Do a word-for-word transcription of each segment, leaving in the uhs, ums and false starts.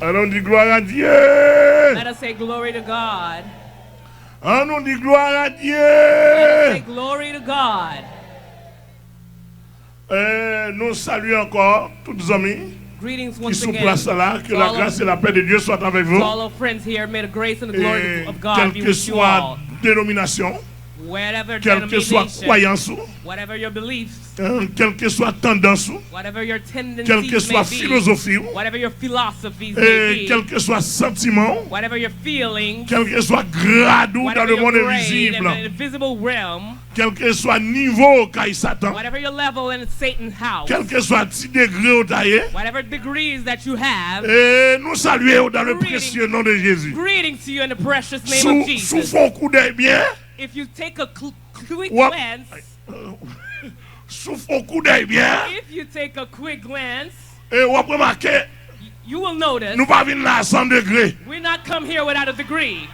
Ann nou di glwa a Dye. Let us say glory to God. Ann nou di glwa a Dye. Let us say glory to God. Eh, nou salye ankò tout zanmi ki sou plas la, que la grâce et la paix de Dieu soient avec vous. Greetings once again to all our friends here. May the grace and the glory of God be with you all. Kèlkeswa denominasyon, kèlkeswa kwayans ou, whatever your beliefs, eh, kèlkeswa tandans ou, whatever your tendencies may be, kèlkeswa filozofi ou, whatever your philosophies may be, kèlkeswa santiman ou, whatever your feelings, kèlkeswa grad ou dans le monde invisible, whatever your grade in the invisible realm, kèlkeswa nivo ou kay Satan, whatever your level in Satan's house, kèlkeswa ti degre ou ta ye, whatever degrees that you have, e nou salye ou dans le précieux nom de Jésus. Greetings to you in the precious name of Jesus. Si w fè yon koudèy byen, if you take a cl- quick glance, si w fè yon koudèy byen, if you take a quick glance, e w ap remake, you will notice nou pa vin la san degre. We not come here without a degree.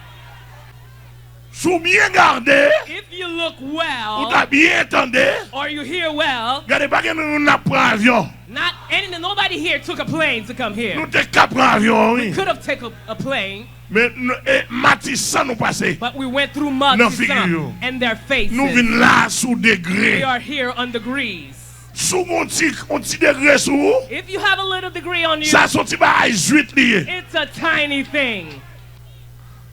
Si w byen gade, if you look well, ou ta byen tande, or you hear well, gade, pa gen nou youn n ap pran avyon. Not any, nobody here took a plane to come here. Nou te ka pran avyon an, wi. We could have taken a, a plane. Men n- e, Matisan nou pase. But we went through Matisan and their faces. Nou vin la sou degre. We are here on degrees. Si w gon ti, yon ti degre sou ou, if you have a little degree on you, sa se yon ti bagay zwit li ye. It's a tiny thing.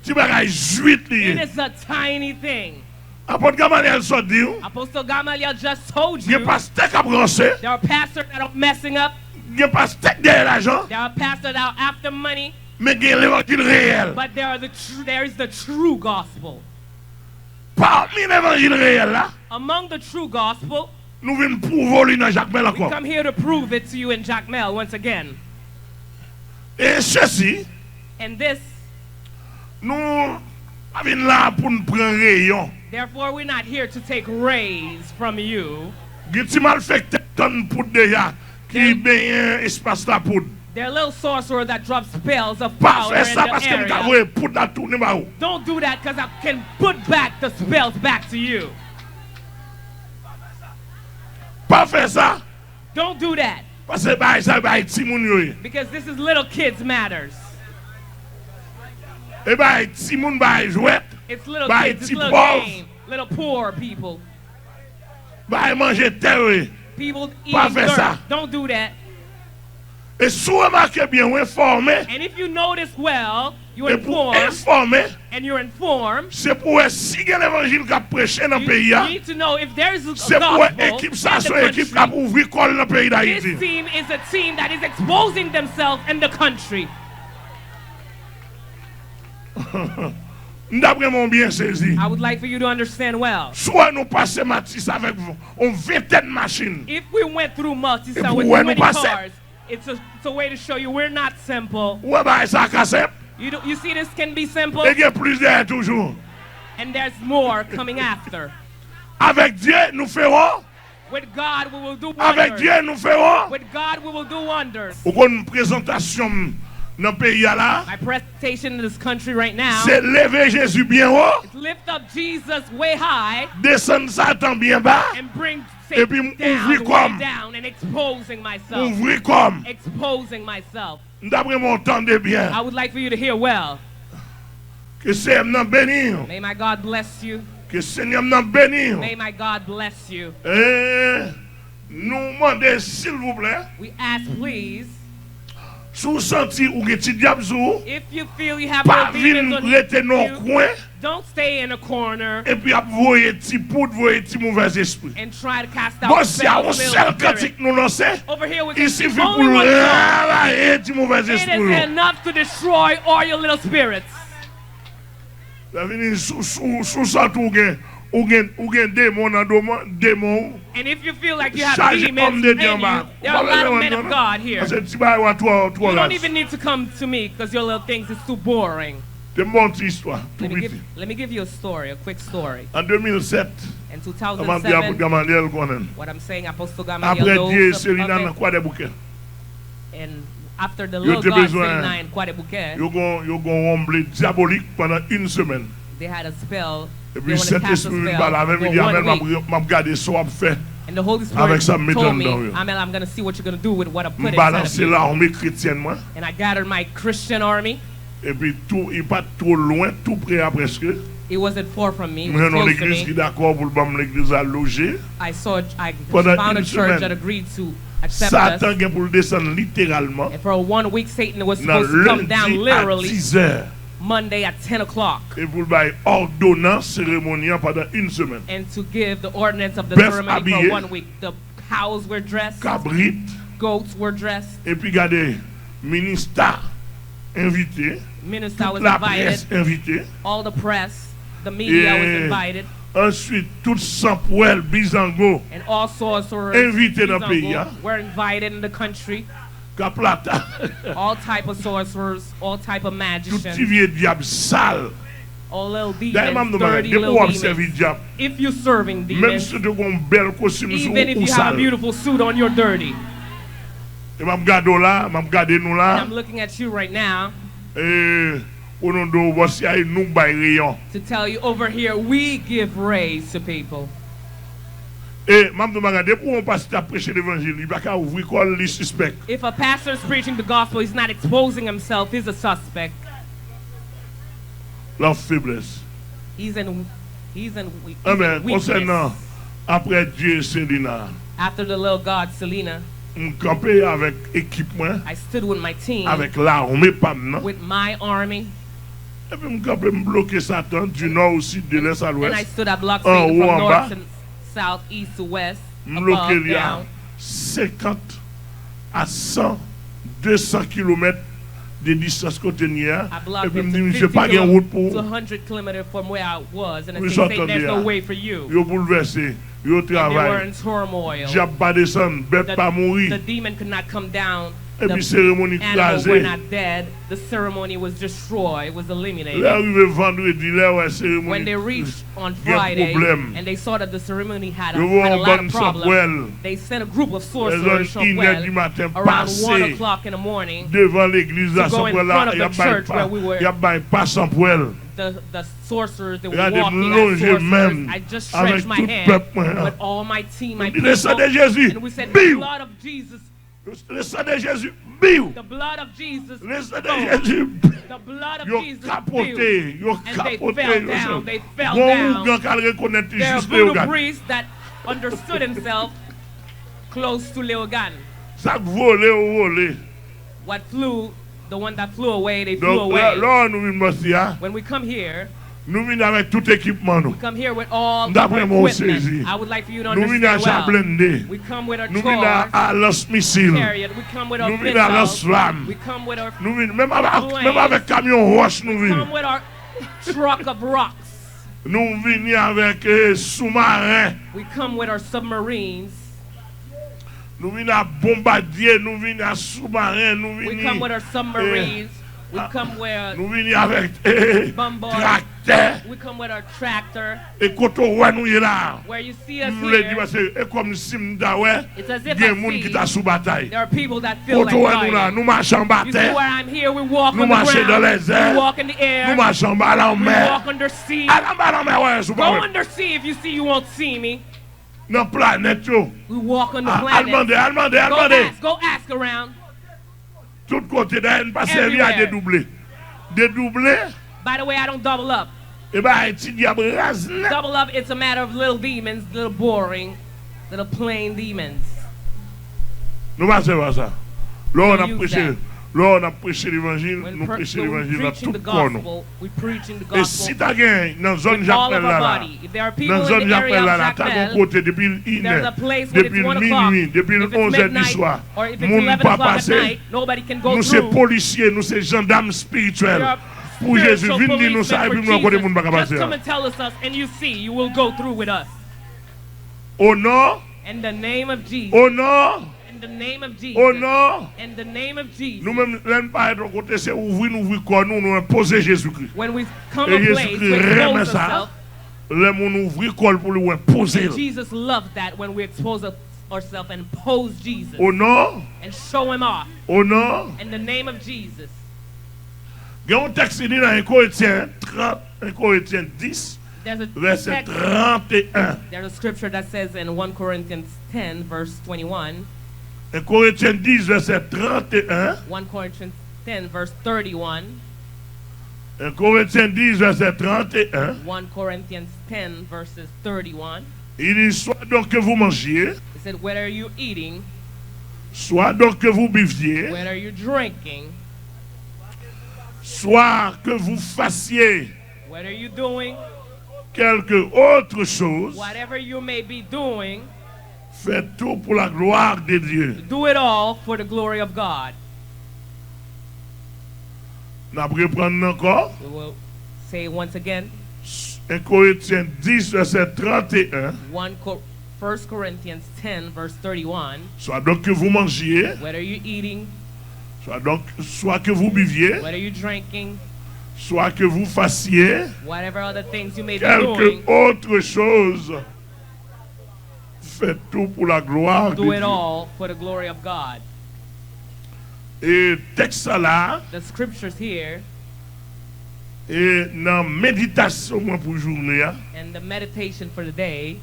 Ti bagay zwit li ye. It is a tiny thing. Apot Gamalyèl sot di w, Apostle Gamaliel just told you, gen pastè k ap ranse, there are pastors that are messing up, gen pastè k dèyè lajan, there are pastors that are after money, men gen levanjil reyèl. But there are the tr- there is the true gospel. Pami levanjil reyèl la, among the true gospel, nou vin pwouve w li nan Jakmèl ankò. We come here to prove it to you in Jacmel once again. E sesi, and this, nou pa vin la pou n pran reyon. Therefore, we're not here to take rays from you. Gen ti malfektè k tann poud deja, ki benyen espas la poud. There are little sorcerer that drop spells of power in the area. Pa fè sa, paske m ka voye poud la tounen ba ou. Don't do that, 'cause I can put back the spells back to you. Pa fè sa. Don't do that. Paske bagay sa, bagay timoun yo ye. Because this is little kids matters. E bagay timoun, bagay jwèt, bagay ti pòv. It's little kids, it's little game, little poor people. Bagay manje tè yo ye. People eating dirt. Pa fè sa. Don't do that. E si w remake byen, w enfòme. And if you notice well, you inform, e pou w enfòme, and you're informed, se pou w wè si gen levanjil k ap preche nan peyi a. You need to know if there is a gospel in the country. Se pou w wè ekip sa a se yon ekip k ap ouvri kò l nan peyi Dayiti. This team is a team that is exposing themselves in the country. M t ap renmen w byen sezi. I would like for you to understand well. Si w wè nou pase Matis avèk yon ventèn machin, if we went through Matisan with many cars, e pou w wè nou pase. It's a, it's a way to show you we're not simple. Ou wè bagay sa ka senp? You do, you see this can be simple? E gen plis dèyè toujou. And there's more coming after. Avèk Dye, nou fè won. With God, we will do wonders. Avèk Dye, nou fè won. With God, we will do wonders. Ou konn prezantasyon m nan peyi a la? My presentation in this country right now, se leve Jezi byen wo. Is lift up Jesus way high. Desann Satan byen ba. And bring Satan down, way down, and expose myself. Epi m ouvri kò m. M ouvri kò m. Exposing myself. M t ap renmen w tande byen. I would like for you to hear well. Ke Senyè m nan beni w. May my God bless you. Ke Senyè m nan beni w. May my God bless you. E nou mande, silvouplè. We ask, please. Si w santi ou gen ti dyab sou ou, if you feel you have little demons on you, pa vin rete nan yon kwen. Don't stay in a corner. Epi ap voye ti poud, voye ti movèzespri. And try to cast out spells. Bòs, y a yon sèl kantik nou lanse. Over here we can only one song. Li sifi pou l ravaye ti movèzespri yo. It is enough to destroy all your little spirits. Lè vini sou, sou, sou santi ou gen, ou gen, ou gen demon nan doman, demon ou. And if you feel like you have demons in you, there are a lot of men of God here. Chaje pòm de tè anba. Ou pa bezwen vin nan, non. Paske ti bagay ou a twò, twò raz. You don't even need to come to me 'cause your little things is too boring. Te m ba w ti istwa, tou piti. Let me give, let me give you a story, a quick story. An de mil sèt, sa m ap di a pou Gamalyèl konnen. In two thousand seven, what I'm saying, Apostle Gamaliel knows of it. Apre Dye Selina nan Kwadèboukè. And after the little God Selina in Kwadèboukè, yo te bezwen, yo gon, yo gon wonm ble dyabolik pandan yon semèn. They had a spell. They wanted to cast a spell for one week. Epi Sentespri vin pale avè m, li di, Amèl, m ap, m ap gade sa w ap fè. And the Holy Spirit told me, Amel, I'm going to see what you're going to do with what I put inside of you. M balanse lame kretyèn mwen. And I gathered my Christian army. Epi tou, li pa t twò lwen, tou pre a prèske. It wasn't far from me. It was close to me. M jwenn yon legliz ki dakò pou l ban m legliz la loje. I saw, I found a church that agreed to accept us. Pandan yon semèn, Satan gen pou l desann literalman nan lendi a dizè. And for one week, Satan was supposed to come down literally Monday at ten o'clock. E pou l bay òdonans seremoni an pandan yon semèn. And to give the ordinance of the ceremony for one week. Bèf abiye, kabrit, goats were dressed. Epi gade, minista envite, tout laprès envite. All the press, the media was invited. Answit, tout sanpwèl, bizango envite nan peyi a. And all sorcerers, bizango, were invited in the country. Kaplata. All type of sorcerers, all type of magicians. Tout ti vye dyab sal. All little demons, dirty little demons. Dayè, m ap di w bagay, depi w ap sèvi dyab, if you're serving demons, menm si w te gen yon bèl kostim sou ou, ou sal. Even if you have a beautiful suit on, you're dirty. E m ap gade w la, m ap gade nou la. And I'm looking at you right now. E, o non de Bòsyay, nou bay reyon. To tell you, over here, we give raise to people. E, m ap di w bagay, depi yon pastè ap preche levanjil, li pa ka ouvri kò l, li sispèk. If a pastor is preaching the gospel, he's not exposing himself, he's a suspect. L ap feblès. He's in, he's in we-, he's in weakness. Anben, konsènan, apre Dye Selina, after the little god Selena, m kanpe avèk ekip mwen, I stood with my team, avèk lame pa m nan. With my army. Epi m kanpe, m bloke Satan, du nord au sud, de l'est à l'ouest, anwo, anba. And I stood, I blocked Satan from north to south, east to west, above, down. M bloke li a senkant a san, de san kilomèt de distans kote n ye a. I blocked it to fifty to a hundred kilometer from where I was, and I said, "Satan, there's no way for you." Epi m di, "Mesye, pa gen wout pou ou." Yo boulvèse, yo travay. And they were in turmoil. Dyab pa desann, bèt pa mouri. The, the demon could not come down. Epi seremoni kraze. The animal were not dead. The ceremony was destroyed, was eliminated. Lè rive vandredi, lè wè seremoni gen pwoblèm. When they reached on Friday, and they saw that the ceremony had a, had a lot of problem, they sent a group of sorcerers from Pwèl around one o'clock in the morning to go in front of the church where we were. Lè zòn Inèdimatan pase, devan legliz la, sanpwèl la, y ap bay pa, y ap bay pa sanpwèl. The, the sorcerers, they were walking as sorcerers. Gade, m lonje men m avèk tout pèp mwen an. I just stretched my hand with all my team, my people, and we said, "The blood of Jesus." M di, "Le sang de Jésus, biw! Le sang de Jésus, biw!" The blood of Jesus, biw! Yo kapote, yo kapote, yo fè. Gon ougan k al rekonèt li jis Leyogàn. There are voodoo priests that understood himself close to Leyogàn. Sa k vole, yo vole. What flew, the one that flew away, they flew away. Donk, lè, lè nou vin bò isi a, when we come here, nou vin avèk tout ekipman nou. We come here with all of our equipment. M ta renmen w sezi. I would like for you to understand well. Nou vin ak cha blende. We come with our chars, chariot. Nou vin a, a lans misil. We come with our missiles. Nou vin a lans flam. We come with our planes. Nou vin, menm avèk, menm avèk kamyon wòch nou vin. We come with our truck of rocks. Nou vini avèk, eh, soumaren. We come with our submarines. Nou vini ak bonbadye, nou vini ak soumaren, nou vini, eh, ah, nou vini avèk, eh, traktè. We come with our tractor. E kote w wè nou ye la a, m vle di, paske e kòmsi m ta wè gen moun ki ta sou batay. Kote w wè nou la a, nou mache anba tè, nou mache nan lèzè, nou mache anba lanmè. Al anba lanmè, w a wè si w pa wè m. Nan planèt yo. We walk on the planets. Al mande, al mande, al mande. Go ask, go ask around. Tout kote, dayè, n pa sèvi a dedouble. Everywhere. Dedouble. By the way, I don't double up. E bagay ti dyab raz nèt. Double up, it's a matter of little demons, little boring, little plain demons. Nou pa sèvi a sa. Lè w ap preche, lè w ap preche levanjil, nou preche levanjil nan tout kò nou. We preaching the gospel. E si ta gen nan zòn Jakmèl la, la, nan zòn Jakmèl la, la, ta gen yon kote depi l inè, depi l minui, depi l onzè di swa, moun pa pase, nou se polisye, nou se jandam espirityèl. Pou Jezi vin di nou sa, epi nou wè kote moun pa ka pase a. Just come and tell us, us, and you see, you will go through with us. O non. In the name of Jesus. O non. In the name of Jesus. O non. In the name of Jesus. Nou menm, lè n parèt yon kote, se ouvri n ouvri kò nou, nou enpoze Jezikri. When we come a place, we expose ourselves. E Jezikri renmen sa. Lè moun ouvri kò l pou li, ou enpoze l. And Jesus loved that when we expose us-, ourselves and pose Jesus. O non. And show him off. O non. In the name of Jesus. Gen yon tèks ki di nan en Korentyen trant, en Korentyen dis, There's a vèsè text, trannteyen. There's a scripture that says in one Corinthians ten, verse twenty-one, Enkorityen dis, vèsè trannteyen. one Corinthians ten, verse thirty-one, Enkorityen dis, vèsè trannteyen. one Corinthians ten, verses thirty-one. Il dit, soit donc que vous mangiez, It said, whether you eating, soit donc que vous buviez, whether you drinking, soit que vous fassiez whether you doing, quelque autre chose, whatever you may be doing, faites tout pour la gloire de Dieu. Do it all for the glory of God. N ap reprann nan ankò. We will say it once again. Enkorityen dis, vèsè trannteyen. One Co- First Corinthians ten, verse thirty-one. Soit donc que vous mangiez, Whether you're eating, soit donc, soit que vous buviez, whether you're drinking, soit que vous fassiez whatever other things you may be quelque doing, autre chose, faites tout pour la gloire de do it Dieu. All for the glory of God. E tèks sa la, The scriptures here e nan meditasyon mwen pou jounen an, and the meditation for the day,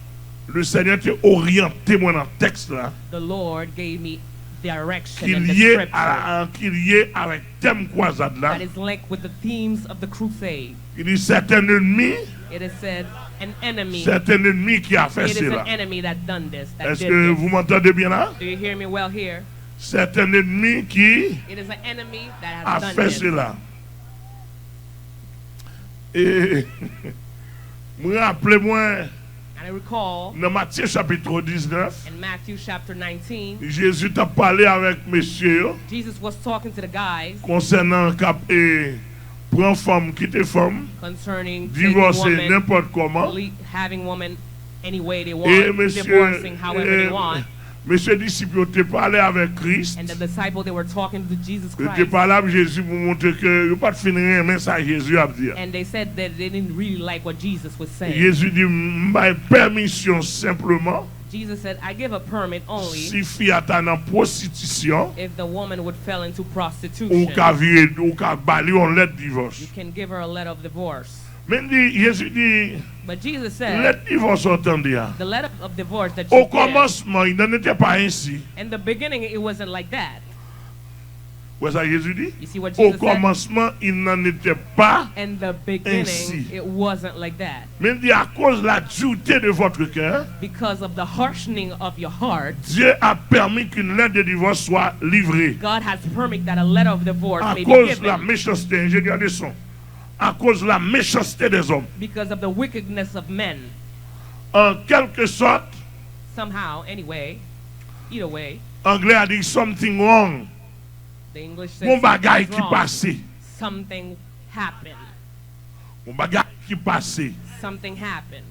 le Seigneur te oryante mwen nan tèks la, the Lord gave me direction ki in the lye scripture a, ki lye avèk tèm kwazad la, that is linked with the themes of the crusade. ki di sèten ènmi, It is said, an enemy. Sèten ènmi ki a fè It is sela. An enemy that done this, that Est-ce did que this. Vous m'entendez bien là? Do you hear me well here? Sèten ènmi ki It is an enemy that a has done fè this. Sela. E mwen raple mwen And I recall nan Matye chapit diznèf, in Matthew chapter nineteen, Jezi t ap pale avèk mesye yo Jesus was talking to the guys konsènan k ap e, pran fanm, kite fanm, concerning taking divòse woman, nenpòt kòman. le- having woman any way they E want, mesye, divorcing however they e, want. mesye disip yo te pale avèk Kris. And the disciple, they were talking to Jesus Yo te Christ. Pale avèk Jezi pou montre ke yo pa t fin renmen sa Jezi ap di a. And they said that they didn't really like what Jesus was saying. Jezi di, "M bay pèmisyon senpleman Jesus said, I give a permit only si fi a ta nan pwostitisyon, if the woman would fell into ou prostitution. Ka vire, ou ka ba li yon lèt divòs." You can give her a letter of divorce. Men di, Jezi di, But Jesus said, lèt divòs ou tande a. The letter of divorce that you Au give, commencement, il n'en était pas ainsi. In the beginning, it wasn't like that. Wè sa Jezi di? You see what Au Jesus said? Commencement, il n'en était pas. In the beginning, Ainsi. It wasn't like that. Men di, à cause la dureté de votre cœur, Because of the harshening of your heart, Dieu a permis qu'une lettre de divorce soit livrée. God has permitted that a letter of divorce À may be cause de la given méchanceté, ingénieur de son, à cause de la méchanceté des hommes. Because of the wickedness of men. En quelque sorte, Somehow, anyway, either way, anglè a di something wrong. The English says Gon bagay something's ki wrong. Pase. Something happened. Gon bagay ki pase. Something happened.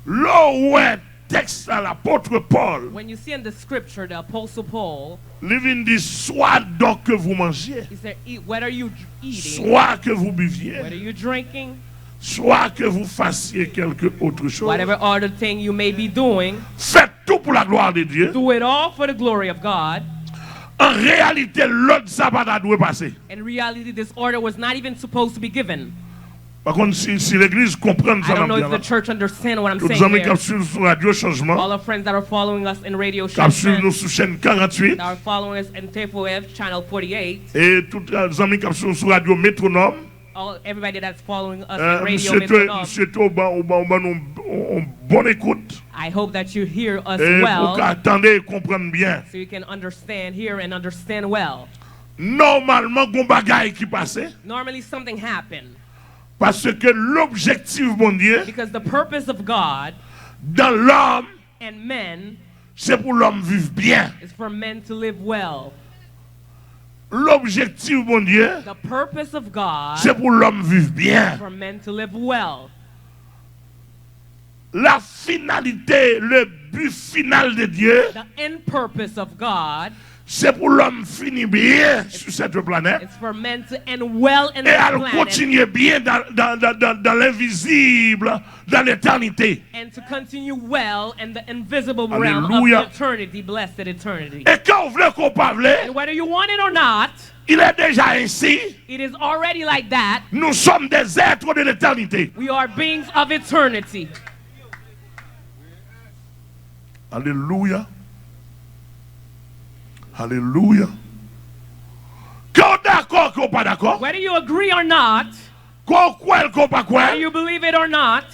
Lè w wè tèks la, lapot Pòl, When you see in the scripture, the Apostle Paul, li vin di, soit donc que vous mangiez, he said, "Eat, whether you eating, soit que vous buviez, whether you drinking, soit que vous fassiez quelque autre chose, whatever other thing you may be doing, faites tout pour la gloire de Dieu. Do it all for the glory of God." An reyalite, lòd sa pa ta dwe pase. In reality, this order was not even supposed to be given. Pa konn si, si legliz konprann I sa n don't ap know di if the la. church understand what I'm Tout saying zanmi k here. Ap swiv sou radyo Chanjman, All our friends that are following us in Radio k ap swiv nou Chanjman, sou chèn karanntuit, that are following us in T F O F channel forty-eight, e tout zanmi k ap swiv sou radyo Metronòm. All everybody that's following us Euh, in Radio Msye Twe, Metronome. Msye Twe, ou ban, ou ban, ou ban nou yon, yon bon ekout. I hope that you hear us E ou well, ka tande e konprann byen. So you can understand, hear, and understand well. Nòmalman, gon bagay ki pase. Normally, something happened Paske lobjektif Bondye because the purpose of God dan lòm, and men se pou lòm viv byen. Is for men to live well. Lobjektif Bondye, The purpose of God se pou lòm viv byen. For men to live well. La finalité, le but final de Dieu, The end purpose of God Se pou lòm fini byen sou cette planète It's for men to end well in e this al planet kontinye byen dans, dans, dans, dans, dans l'invisible, dans l'éternité. and to continue well in the invisible realm Hallelujah. Of eternity, blessed eternity. E ke w vle ke w pa vle, And whether you want it or not, il est déjà ainsi. It is already like that. Nous sommes des êtres de l'éternité. We are beings of eternity. Alléluia. Alléluia. Ke w dakò, ke w pa dakò, Whether you agree or not, ke w kwè, ke w pa whether kwè, you believe it or not,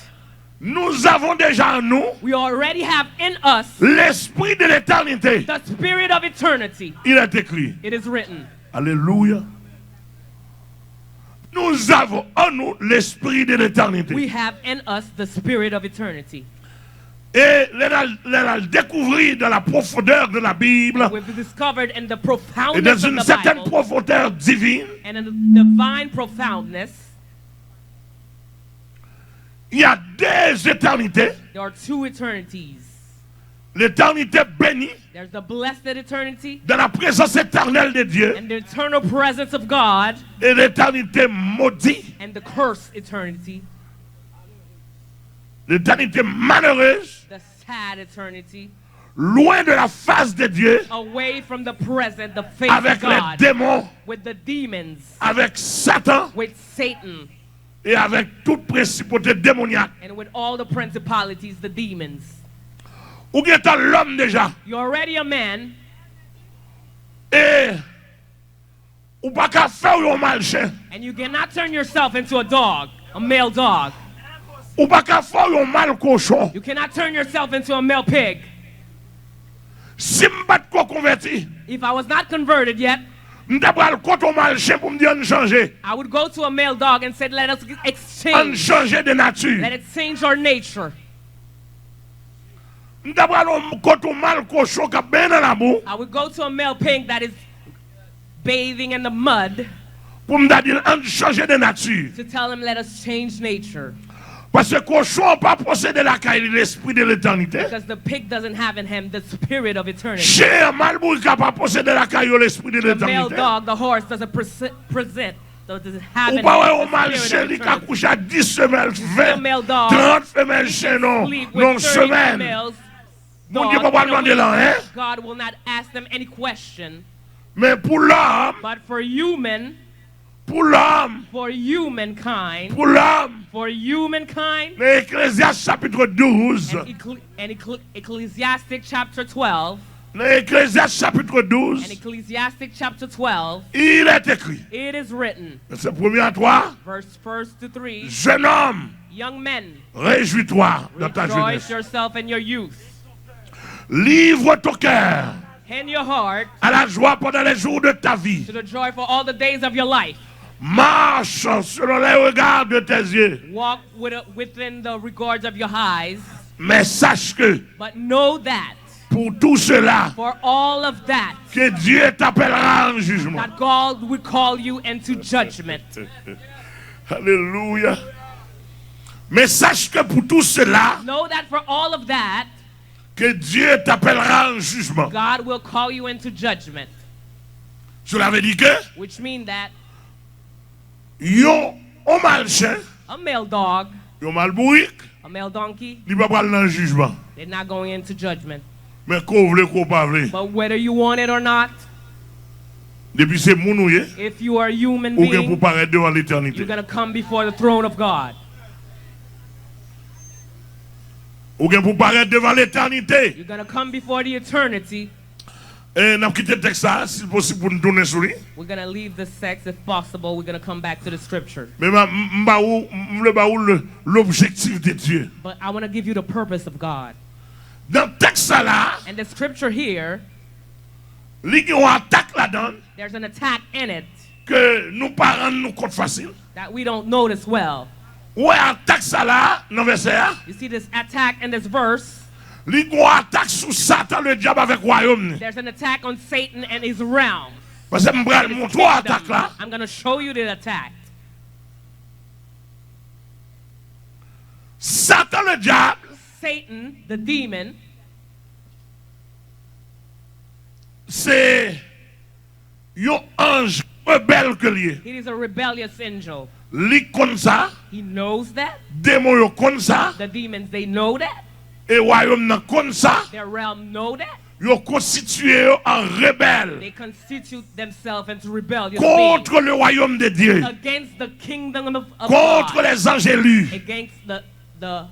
nous avons déjà en nous we already have in us l'esprit de l'éternité. The spirit of eternity. Il est écrit. It is written. Alléluia. Nous avons en nous l'esprit de l'éternité. We have in us the spirit of eternity. Et lè n al, lè n al découvrir dans la profondeur de la Bible We've discovered in the et dans profoundness of une the certaine Bible profondeur divine, and in the divine profoundness, il y a des éternités, there are two eternities. L'éternité bénie There's the blessed eternity dans la présence éternelle de Dieu and the eternal presence of God et l'éternité maudite, and the cursed eternity, l'éternité malheureuse, the sad eternity, loin de la face de Dieu, away from the present, the face avec of les God, démons, with the demons, avec Satan with Satan, et avec toute principauté démoniaque. And with all the principalities, the demons. Ou gentan lòm deja. You're already a man, E ou pa ka fè w yon mal chen. And you cannot turn yourself into a dog, a male dog. Ou pa ka fè w yon mal kochon. You cannot turn yourself into a male pig. Si m pa t ko konvèti, If I was not converted yet, m ta pral kote yon mal chen pou m di ann chanje. I would go to a male dog and said, "Let us Ann exchange. Chanje de nati. Let it change our nature." M ta pral yon kote yon mal kochon k ap benyen nan labou. I would go to a male pig that is bathing in the mud Pou m ta di l ann chanje de nati. To tell him, "Let us change nature." Paske kochon an pa posede lakay li lespri de letènite. Because the pig doesn't have in him the spirit of eternity. Chen an, mal bourik la pa posede lakay yo lespri de The male letènite. Dog, the horse, doesn't prese- present, doesn't have Ou in pa wè him yon the mal spirit chen of li ka eternity. Kouche ak dis femèl, ven, male dog, trant femèl chen non, Sleep non with thirty semèn. Females. Bondye Dog, pa pral in a mande l week, anyen. God will not ask them any question. Men pou lòm, But for human, pou lòm, for humankind, pou lòm, for humankind, nan Eklezyas chapit douz, and, Ecclesi- and Ecclesi- Ecclesiastic chapter twelve, nan Eklezyas chapit douz, and Ecclesiastic chapter twelve, il est écrit, it is written, vèsè premye a twa, verse first to three, jeune homme, young men, réjouis-toi dans ta rejoice jeunesse. Yourself in your youth. Livre ton cœur Hand your heart à la joie pendant les jours de ta vie. To the joy for all the days of your life. Marche selon les regards de tes yeux. Walk with, within the regards of your eyes. Mais sache que But know that pour tout cela, for all of that, que Dieu t'appellera en jugement. That God will call you into judgment. Alléluia. Mais sache que pour tout cela, Know that for all of that, que Dieu t'appellera en jugement. God will call you into judgment. Cela veut dire que Which means that yon, yon mal chen, a male dog, yon mal bourik, a male donkey, li pa pral nan jijman. They're not going into judgment. Men ke w vle, ke w pa vle. But whether you want it or not, Depi se moun ou ye, if you are a human ou gen pou being, parèt devan you're letènite. Going to come before the throne of God. Ou gen pou parèt devan letènite. You're going to come before the eternity. E n ap kite tèks sa a, si l posib, pou n tounen sou li. We're going to leave the sex if possible. We're going to come back to the scripture. Men m, m, m ba ou, m vle ba ou le, l'objectif de Dieu. But I want to give you the purpose of God. Nan tèks sa la, And the scripture here, li gen yon atak ladan l there's an attack in it ke nou pa rann nou kont fasil. That we don't notice well. Ou wè atak sa la nan vèsè a? You see this attack in this verse? Li gen yon atak sou Satan, le dyab avèk wayòm li. There's an attack on Satan and his realm. Paske m pral His montre w atak kingdom. La. I'm going to show you the attack. Satan, le dyab, Satan, the demon, se Yon anj rebèl ke l ye. It is a rebellious angel. Li konn sa. He knows that. Demon yo konn sa. The demons, they know that. E wayòm nan konn sa. Their realm know that. Yo konstitiye yo an rebèl. They constitute themselves into rebellious beings. Contre le royaume de Dieu. Against the kingdom of, of Contre God. Les anges élus. Against the, the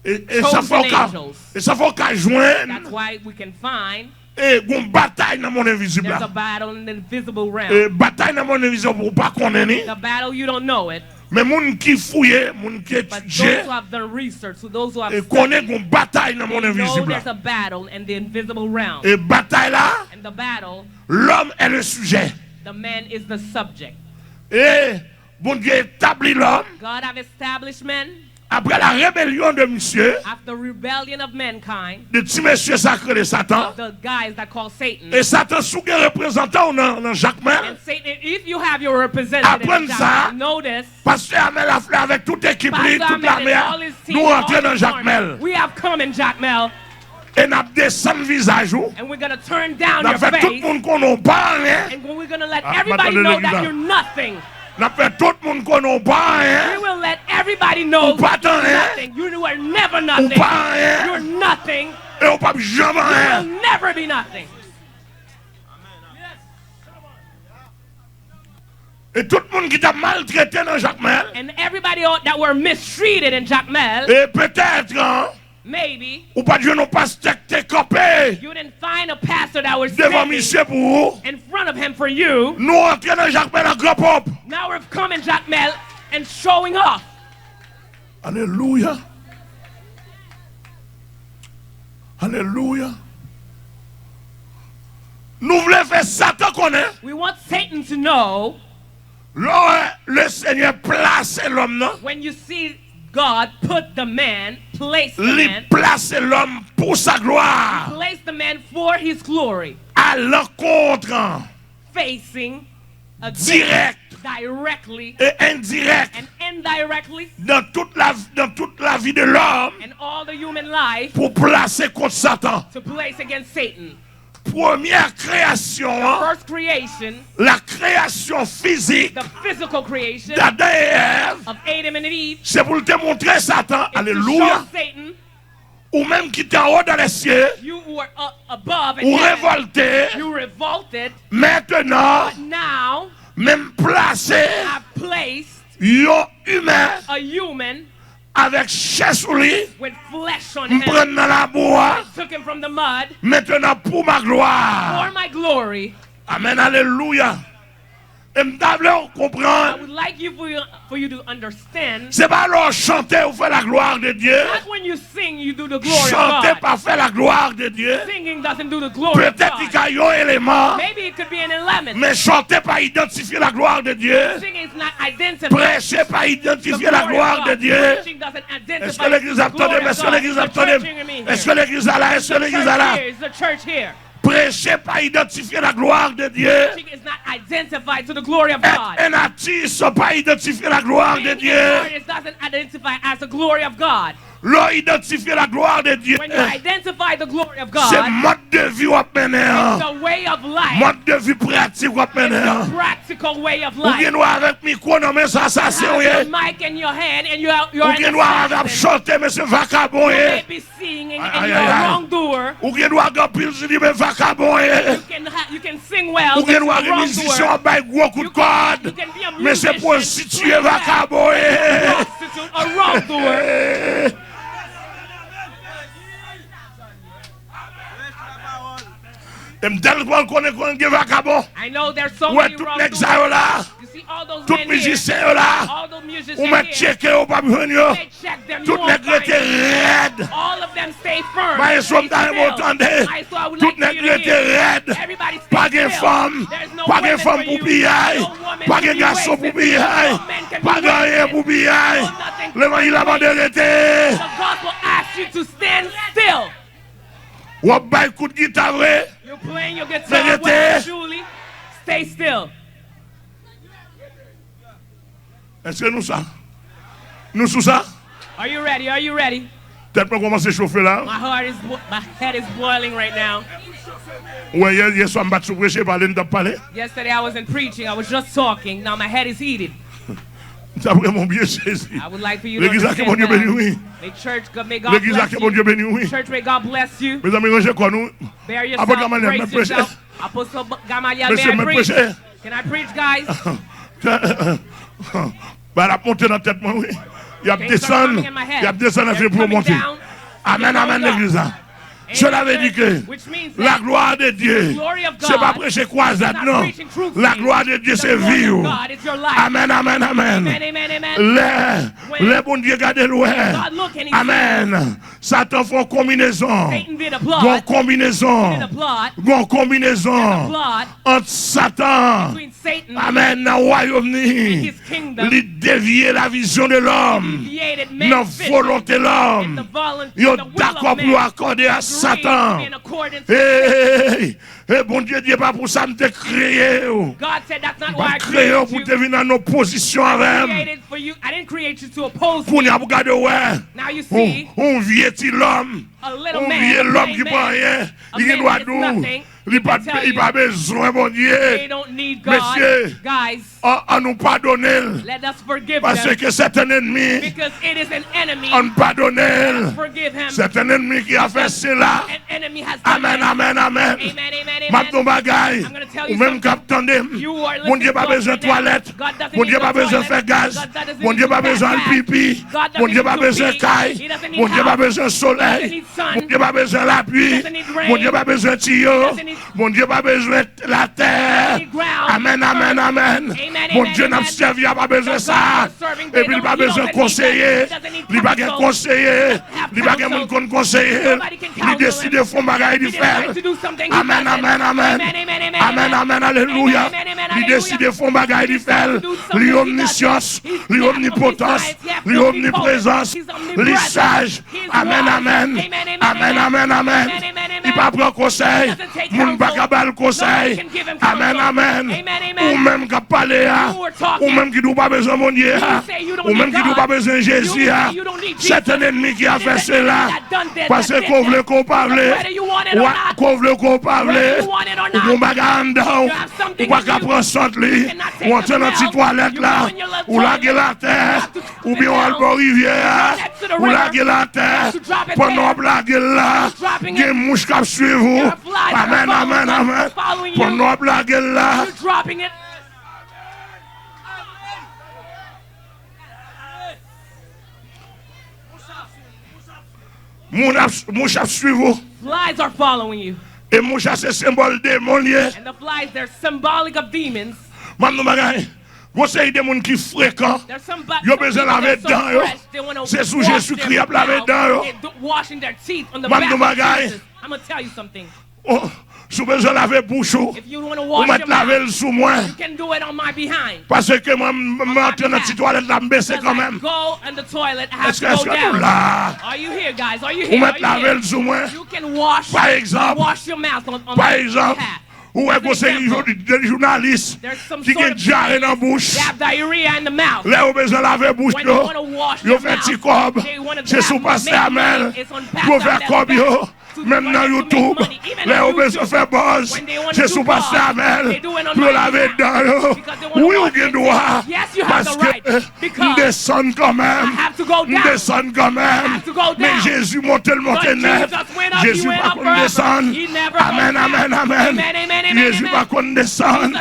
E, e sa fè w ka, chosen angels. E sa fè w ka jwenn That's why we can find e gon batay nan mond envizib there's a la. Battle in the invisible realm. E batay nan mond envizib ou pa konnen ni. The battle, you don't know it. Men moun ki fouye, moun ki etidye, those who have done research, so those who have e konnen studied, gon batay nan mond envizib la. There's a battle in the invisible realm. E batay la, and the battle, l'homme est le sujet. The man is the subject. E Bondye etabli lòm. God have established men. Apre la rébellion de misye, after rebellion of mankind, de ti mesye sa k rele Satan. Of the guys that call Satan. E Satan, si w gen reprezantan w nan, nan Jakmèl, and Satan, if you have your representative, aprann sa, know this. Pastè Amel Lafleur avèk tout ekip li, tout lame a, nou rantre nan Jakmèl. We have come in Jakmèl. E n ap desann vizaj ou. And we're gonna turn down your face. N ap fè tout moun konnen w pa anyen. And we're gonna let everybody know that you're nothing. N ap fè tout moun konnen w pa anyen. We will let everybody know you're nothing. Ou pa t anyen. You were never nothing. Ou pa anyen. You're nothing. E ou p ap janm anyen. You will never be nothing. E tout moun ki t ap maltrete nan Jakmèl. And everybody that were mistreated in Jakmèl. E petèt, maybe, ou pa t jwenn yon pastè ki te kanpe, you didn't find a pastor that was standing, devan misye pou ou. In front of him for you. Nou antre nan Jakmèl an gran ponp. Now we're coming Jakmèl and showing off. Alelouya. Alelouya. Nou vle fè Satan konnen. We want Satan to know. Lè w wè Lesenyè plase lòm nan, when you see God put the man, place the man, li plase lòm pou sa glwa. He placed the man for his glory. A lankont, facing, against, direct, directly, e endirèk, and indirectly, nan tout la, nan tout lavi de lòm, and all the human life, pou plase kont Satan. To place against Satan. Premyè kreyasyon an, the first creation, la création physique, the physical creation, d'Adam et Èv, of Adam and Eve, se pou l te montre Satan, is to show Satan, alelouya, ou menm ki te anwo dan lèsye, you who are up above and heaven, ou revòlte, you revolted, mentnan, but now, men m plase, I've placed, yon imen, a human, avèk chè sou li, with flesh on him, m pran l nan labou a, and took him from the mud, mentnan pou ma glwa. For my glory. Amèn, alelouya. E m ta vle w konprann. I would like you for, you for you to understand. Se pa lè w chante ou fè la gloire de Dieu. Not when you sing, you do the glory of God. Chante pa fè la gloire de Dieu. Singing doesn't do the glory of God. Petèt li ka yon eleman. Maybe it could be an element. Men chante pa idantifye la gloire de Dieu. Singing is not identifying the glory of God. Preche pa idantifye la gloire de Dieu. Preaching doesn't identify the glory of God. Èske legliz ap tande m? Èske legliz ap tande m? Is the church hearing me? Èske legliz la la? Èske legliz la la? Is the church here? Preche pa idantifye la gloire de Dieu. Preaching is not identified to the glory of God. Èt en atis pa idantifye la gloire de Dieu. Being an artist doesn't identify as the glory of God. Lè w idantifye la gloire de Dieu, when you identify the glory of God, se mòd de vi w ap mennen an. It's the way of life. Mòd de vi pratik w ap mennen an. It's the practical way of life. Ou gen dwa avèk mikwo nan men sa, sa se w ye. You have your mic in your hand and you are, you are an assassin. Ou gen dwa ap chante, men se vakabon w ye. You may be singing and you are a wrongdoer. Ou gen dwa gen anpil zili, men vakabon w ye. You can ha-, you can sing well, but you're a wrongdoer. Ou gen dwa gen mizisyen w ap bay gwo kout kòd, men se pwostitiye, vakabon w ye. You can, you can be a musician, sing well, but you're a prostitute, a wrongdoer. E m tèlman konnen, konnen gen vakabon. I know there's so many wrongdoers. Ou wè tout nèg sa yo la. You see all those men here. Tout mizisyen yo la. All the musicians here. Ou mèt tcheke yo, w p ap jwenn yo. They check them, you won't find them. Tout nèg rete rèd. All of them stay firm, stay still. Maestro, m ta renmen w tande. Maestro, I would like for you to hear. Tout nèg rete rèd. Everybody stay still. Pa gen fanm, pa gen fanm pou piyay, pa gen gason pou piyay, pa gen anyen pou piyay. Levanjil la mande rete. There's no women for you. No men can be women. No nothing for you. The gospel asks you to stand still. W ap bay kout gita vre. You're playing your guitar well, truly. Men rete. Stay still. Èske nou sa? Nou sou sa? Are you ready? Are you ready? Tèt mwen kòmanse chofe la. My heart is bo- my head is boiling right now. Ou wè, yè, yè swa m pa t sou preche, pale m t ap pale. Yesterday I wasn't preaching, I was just talking. Now my head is heated. M t ap renmen w byen sezi. I would like for you to Legliz la ke understand Bondye beni w, that. wi. The church, God, may God Legliz la bless ke Bondye you. Beni w, wi. Church, may God bless you. Mezanmi, ranje kò nou. Bear Apot yourself, Gamaliel, brace mwen preche. Yourself. Apostle B- Gamaliel, may Mesye, I mwen preach? Preche. Can I preach, guys? Ba l ap monte nan tèt mwen, wi. Y ap Things are desann, coming in my head. Y ap desann They're anfin pou yo coming monte. Down. Amèn, amèn, legliz la. Sela vle di ke la glwa de Dye se pa preche kwazad, non. La glwa de Dye se vi w. Amèn, amèn, amèn. Lè, lè Bondye gade l wè. Amèn. Satan fè yon konbinezon. Gon konbinezon. Gon konbinezon ant Satan. Amèn. Nan wayòm ni, li devye la vizyon de lòm nan volonte lòm. Yo dakò pou yo akòde a Satan. Hey, hey, Bondye di, e pa pou sa m te kreye w. M pa t kreye w pou te vin an opozisyon avè m. Kounye a pou gade w wè yon vye ti lòm, yon vye lòm ki pa anyen, li gen dwa di w li pa bezwen Bondye. Mesye, annou padone l. Paske se te yon ènmi. Ann padone l. Se te yon ènmi ki a fè sela. Amèn, amèn, amèn. M ap di w yon bagay. Ou menm k ap tande m, Bondye pa bezwen twalèt. Bondye pa bezwen fè gaz. Bondye pa bezwen al pipi. Bondye pa bezwen kay. Bondye pa bezwen solèy. Bondye pa bezwen lapli. Bondye pa bezwen tiyo. Bondye pa bezwen latè. Amèn, amèn, amèn. Bondye n ap sèvi a pa bezwen sa. Epi li pa bezwen konseye. Li pa gen konseye. Li pa gen moun konn konseye l. Li deside fè yon bagay, li fè l. Amèn, amèn, amèn. Amèn, amèn, alelouya. Li deside fè yon bagay, li fè l. Li omnisyans, li omnipotans, li omniprezans, li saj. Amèn, amèn. Amèn, amèn, amèn. Li pa pran konsèy. Moun pa ka ba l konsèy. Amèn, amèn. Ou menm k ap pale a, ou menm ki di w pa bezwen Bondye a, ou menm ki di w pa bezwen Jezi a, se te yon ènmi ki a fè sela. Paske ke w vle ke w pa vle, ke w vle ke w pa vle, ou gen yon bagay anndan w, ou pa ka pran sant li, ou antre nan ti twalèt la, ou lage l atè, oubyen w al bò rivyè a, ou lage l atè, pandan w ap lage l la, gen mouch k ap swiv ou. Amèn, amèn, amèn. Pandan w ap lage l la, moun ap, mouch ap swiv ou. Flies are following you. E mouch la se senbòl demon l ye. And the flies, they're symbolic of demons. M ap di w yon bagay. Gon seri de moun ki frekan. Yo bezwen lave dan yo. Se sou Jezikri y ap lave dan yo. M ap di w yon bagay. Si w bezwen lave bouch ou, ou mèt lave l sou mwen. Paske mwen, m antre nan ti twalèt la, m bese kanmenm. Èske, èske nou la? Ou mèt lave l sou mwen. Pa egzanp, pa egzanp, ou wè gon seri de jounalis ki gen dyare nan bouch. Lè yo bezwen lave bouch yo, yo fè ti kòb. Se sou pastè Amèl pou yo fè kòb yo. Menm nan YouTube, lè yo bezwen fè buzz, se sou pastè Amèl pou yo lave dan yo. Wi, ou gen dwa, paske m desann kanmenm. M desann kanmenm. Men Jezi monte, l monte nèt. Jezi pa konn desann. Amèn, amèn, amèn. Jezi pa konn desann.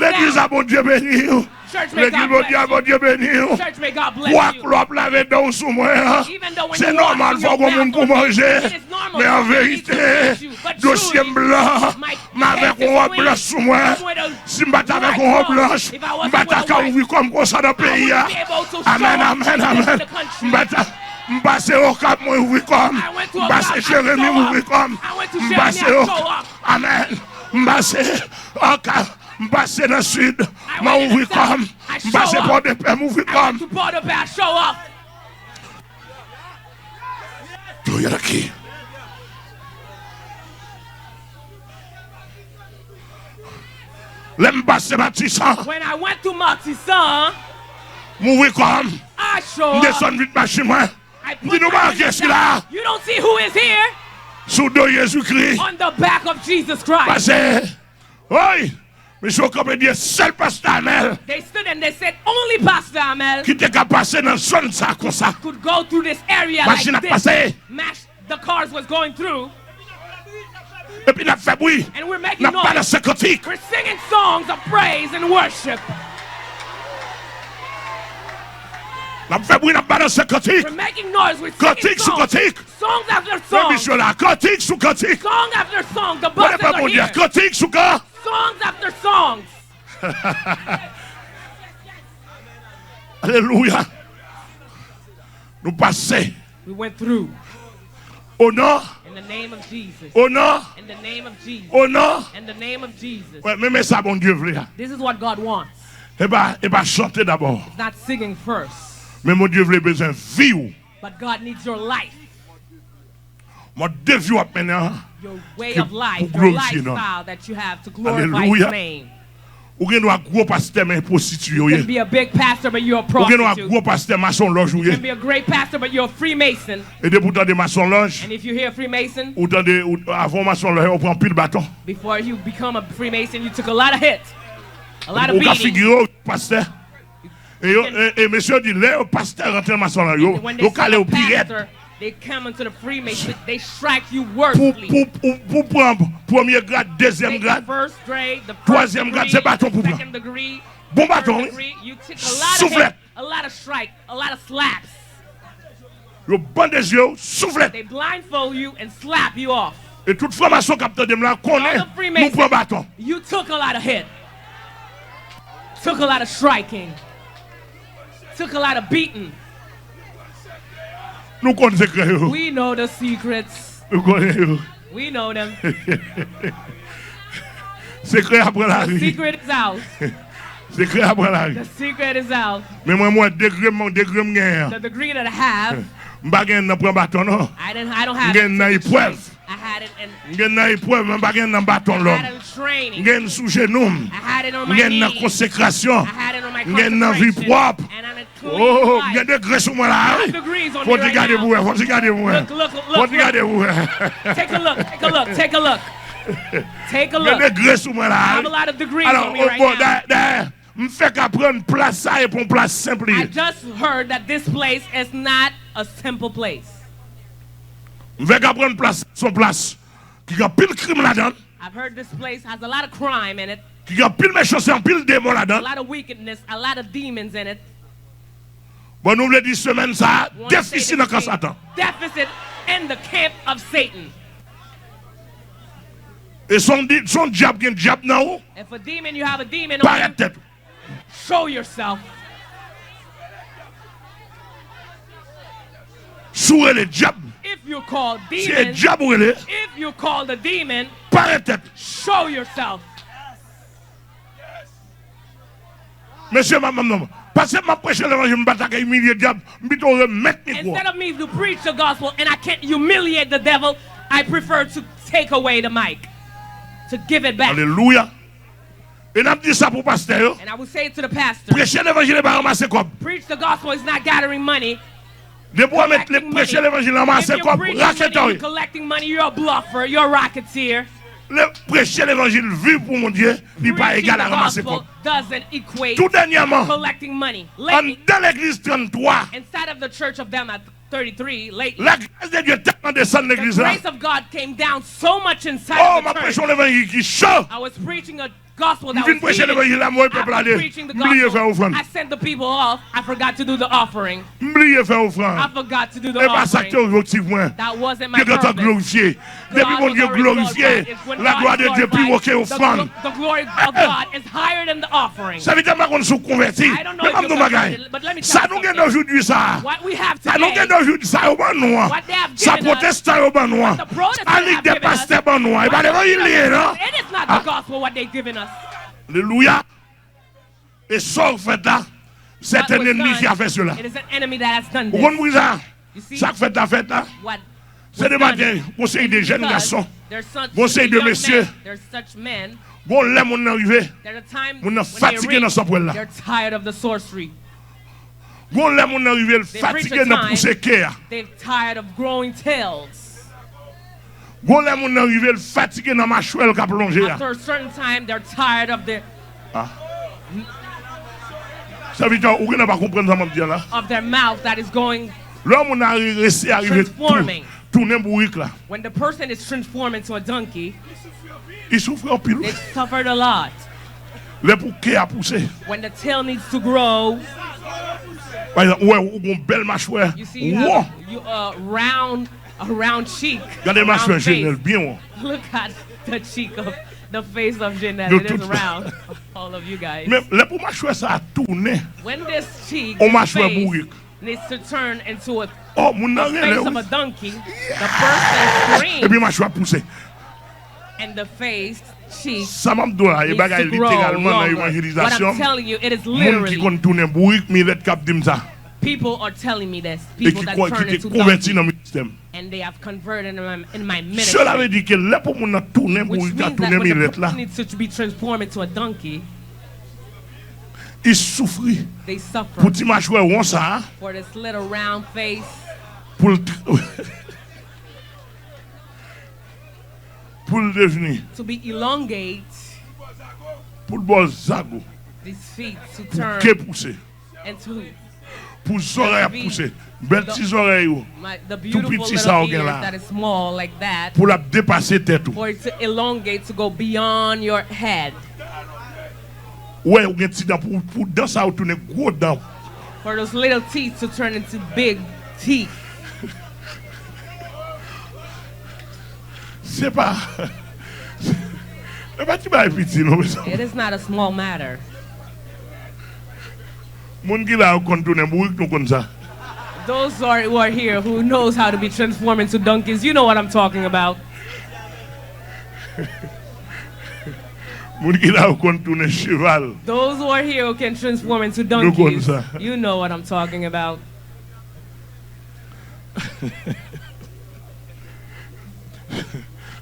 Legliz la, Bondye beni w. Legliz, Bondye, Bondye beni w. Kwak lè w ap lave dan w sou mwen an, se nòmal, fò w gon moun pou manje. Men an verite, dosye m blan. M avèk yon wòb blanch sou mwen. Si m pa t avèk yon wòb blanch, m pa ta ka ouvri kò m konsa nan peyi a. Amèn, amèn, amèn. M pa ta, m pase Okap, mwen ouvri kò m. M pase Jeremi, m ouvri kò m. M pase Okap. Amèn. M pase Okap. M pase nan Sid, mwen ouvri kò m. M pase Pòdepè, m ouvri kò m. Glory to God. Lè m pase Matisan, When I went to Matisan, m ouvri kò m. I show M up. Desann vit machin mwen. I put my hands down. Di nou pa wè kiyès ki la. You don't see who is here? Sou do Jezikri. On the back of Jesus Christ. Pase. Oy! Mesye yo kanpe di sèl pastè Amèl. They stood and they said, "Only Pastor Amèl ki te ka pase nan zòn sa konsa. Could go through this area like this." Machin ap pase. The cars was going through. Epi n ap fè bri. And we're making noise. N ap balanse kantik. We're singing songs of praise and worship. N ap fè bri, n ap balanse kantik. We're making noise. We're singing songs. Kantik sou kantik. Songs after songs. Men misye la, kantik sou kantik. Song after song. The buses are here. Kantik sou kantik. Songs after songs. Alelouya. Nou pase. We went through. O non. In the name of Jesus. O non. In the name of Jesus. O non. In the name of Jesus. Wè, men, men sa Bondye vle a. This is what God wants. E pa, e pa chante dabò. It's not singing first. Men Bondye vle bezwen vi w. But God needs your life. Mòd de vi w ap mennen an, your way of life, your lifestyle that you have to glorify His name. Alelouya. Ou gen dwa gwo pastè, men pwostitiye w ye. You can be a big pastor, but you're a prostitute. Ou gen dwa gwo pastè, masonlòj ou ye. You can be a great pastor, but you're a Freemason. E depi w tande masonlòj, and if you hear Freemason, ou tande, ou, avan w masonlòj, ou pran anpil baton. Before you become a Freemason, you took a lot of hits, a lot of beating. Ou ka figire w pastè. E yo, e, e mesye yo di, lè yo pastè rantre nan masonlòj, yo, yo kale w pi rèd. They come into the Freemason, they strike you worse. Pou, pou, pou, pou pran premye grad, dezyèm grad, twazyèm grad, se baton pou pran. Bon baton, wi. Souflèt. A lot of strike, a lot of slaps. Yo bande zye w, souflèt. They blindfold you and slap you off. E tout franmason k ap tande m la konnen nou pran baton. You took a lot of hit. Took a lot of striking. Took a lot of beating. Nou konn sekrè yo. We know the secrets. Nou konnen yo. We know them. Sekrè a pran lari. The secret is out. Sekrè a pran lari. The secret is out. Men mwen, mwen, degre m, degre m genyen an. The degree that I have, m pa gen nan pran baton, non. I didn't, I don't have it. M gen nan eprèv. I had it in, m gen nan eprèv, men m pa gen nan baton lòm. I had it in training. M gen sou jenou m. I had it on my knees. M gen nan konsekrasyon. I had it on my consecration. M gen nan vi pwòp. And on a clean life. Oh, m gen degre sou mwen la, wi. I have degrees on me right now. Fò ti gade pou wè, fò ti gade pou wè. Look, look, look, look. Fò ti gade pou wè. Take a look, take a look, take a look. Take a look. M gen degre sou mwen la, wi. I have a lot of degrees on me right now. Alò, bon, dayè, dayè, m fèk aprann plas sa e pa yon plas senp li ye. I just heard that this place is not a simple place. M fèk aprann plas, se yon plas ki gen anpil krim ladan l. I've heard this place has a lot of crime in it. Ki gen anpil mechanste, anpil demon ladan l. A lot of wickedness, a lot of demons in it. Bon, nou vle di semèn sa a, defisi nan kan Satan. Deficit in the camp of Satan. E se yon di-, se yon dyab gen dyab nan ou. If a demon, you have a demon on you, parèt tèt ou. Show yourself. Si w rele dyab, if you call demon, si e dyab ou rele, if you call the demon, parèt tèt. Show yourself. Mesye, manman, non. Paske m ap preche levanjil, m pa ta ka imilye dyab, m pito remèt mikwo. Instead of me to preach the gospel and I can't humiliate the devil, I prefer to take away the mic, to give it back. Alelouya. E n ap di sa pou pastè yo. And I will say it to the pastor. Preche levanjil e pa ranmase kòb. Preach the gospel is not gathering money, collecting money. Depi w mèt preche levanjil, ranmase kòb, raketè w ye. If you're preaching money, you're collecting money, you're a bluffer, you're a racketeer. Le, preche levanjil, viv pou Bondye, li pa egal a ranmase kòb. Preaching the gospel doesn't equate to collecting money. Tou dènyèman, anndan legliz tranntwa, inside of the church of them at thirty-three lately, lagras de Dye tèlman desann legliz la. The grace of God came down so much inside of the church. Oh, m ap preche yon levanjil ki cho. I was preaching a gospel that was heated. M vin preche levanjil la, m voye pèp la ale. M bliye fè ofrann. I sent the people off. I forgot to do the offering. M bliye fè ofrann. I forgot to do the offering. E pa sa k te objektif mwen. That wasn't my purpose. Dye gentan glorifye. Depi Bondye glorifye, laglwa de Dye pi wo ke ofrann. The glory of God is higher than the offering. Sèvitè, m pa konn si w konvèti, men m ap di w yon bagay. Sa nou gen nan jodi sa a, sa nou gen nan jodi sa a, yo ban nou an, sa pwotestan yo ban nou an, sa lig de pastè ban nou an, e pa levanjil li ye, non. Alelouya. E sa w fè la, se yon ènmi ki a fè sela. Ou konn poukisa? Sa k fèt la fèt la. Se de maten, gon seri de jèn gason, gon seri de mesye, gon lè moun nan rive, moun nan fatige nan sanpwèl la. Gon lè moun nan rive, l fatige nan pouse ke a. They're tired of growing tails. Gon lè moun nan rive, l fatige nan machwè l k ap lonje a. After a certain time, they're tired of their Sèvitè, ou genlè pa konprann sa m ap di a la. Of their mouth that is going Lè yon moun nan resi arive tou, tounen bourik la. When the person is transformed into a donkey, Li soufri anpil. They suffered a lot. Lè pou ke a pouse. When the tail needs to grow, Pa egzanp, ou wè, ou gon bèl machwè. You see, you have you, a round, a round cheek. Gade machwè Jenel, byen won. Look at the cheek of the face of Jenel. It is round. All of you guys. Men lè pou machwè sa a tounen. When this cheek, this face, needs to turn into a Oh, moun nan rele face of a wi. Donkey, the person screams, Epi machwè ap pouse. And the face, cheek, Sa m ap di w la, e needs bagay to grow literalman nan longer. What I'm evanjelizasyon. Telling you, it is Moun ki literally konn tounen bourik, milèt k ap di m sa. People are telling me this. E People ki that kon- turn ki te into konvèti donkeys nan ministè m. And they have converted in my, in my Cela ministry. Veut dire que lè pou moun nan tounen Which bourik la, means that tounen when the milèt la, person needs to be transformed into a donkey, li soufri they suffer pou ti machwè won sa a, for this little round face, pou l pou l devni, to be elongate, pou l bò zago, these feet to pou turn ke pouse, and to pou zòrèy ap pouse, bèl ti zòrèy ou, my, the tou beautiful piti sa little ou gen ears la, that is small like that, pou l ap depase tèt ou. For it to elongate to go beyond your head. Ou wè, ou gen ti dan pou, pou dan sa ou tounen gwo dan. For those little teeth to turn into big teeth. Se pa, se pa ti bagay piti non, mezanmi. It is not a small matter. Moun ki la yo konn tounen bourik, nou konn sa. Those are, who are here who knows how to be transformed into donkeys, you know what I'm talking about. Moun ki la yo konn tounen cheval. Those who are here who can transform into Nou konn donkeys, sa. You know what I'm talking about.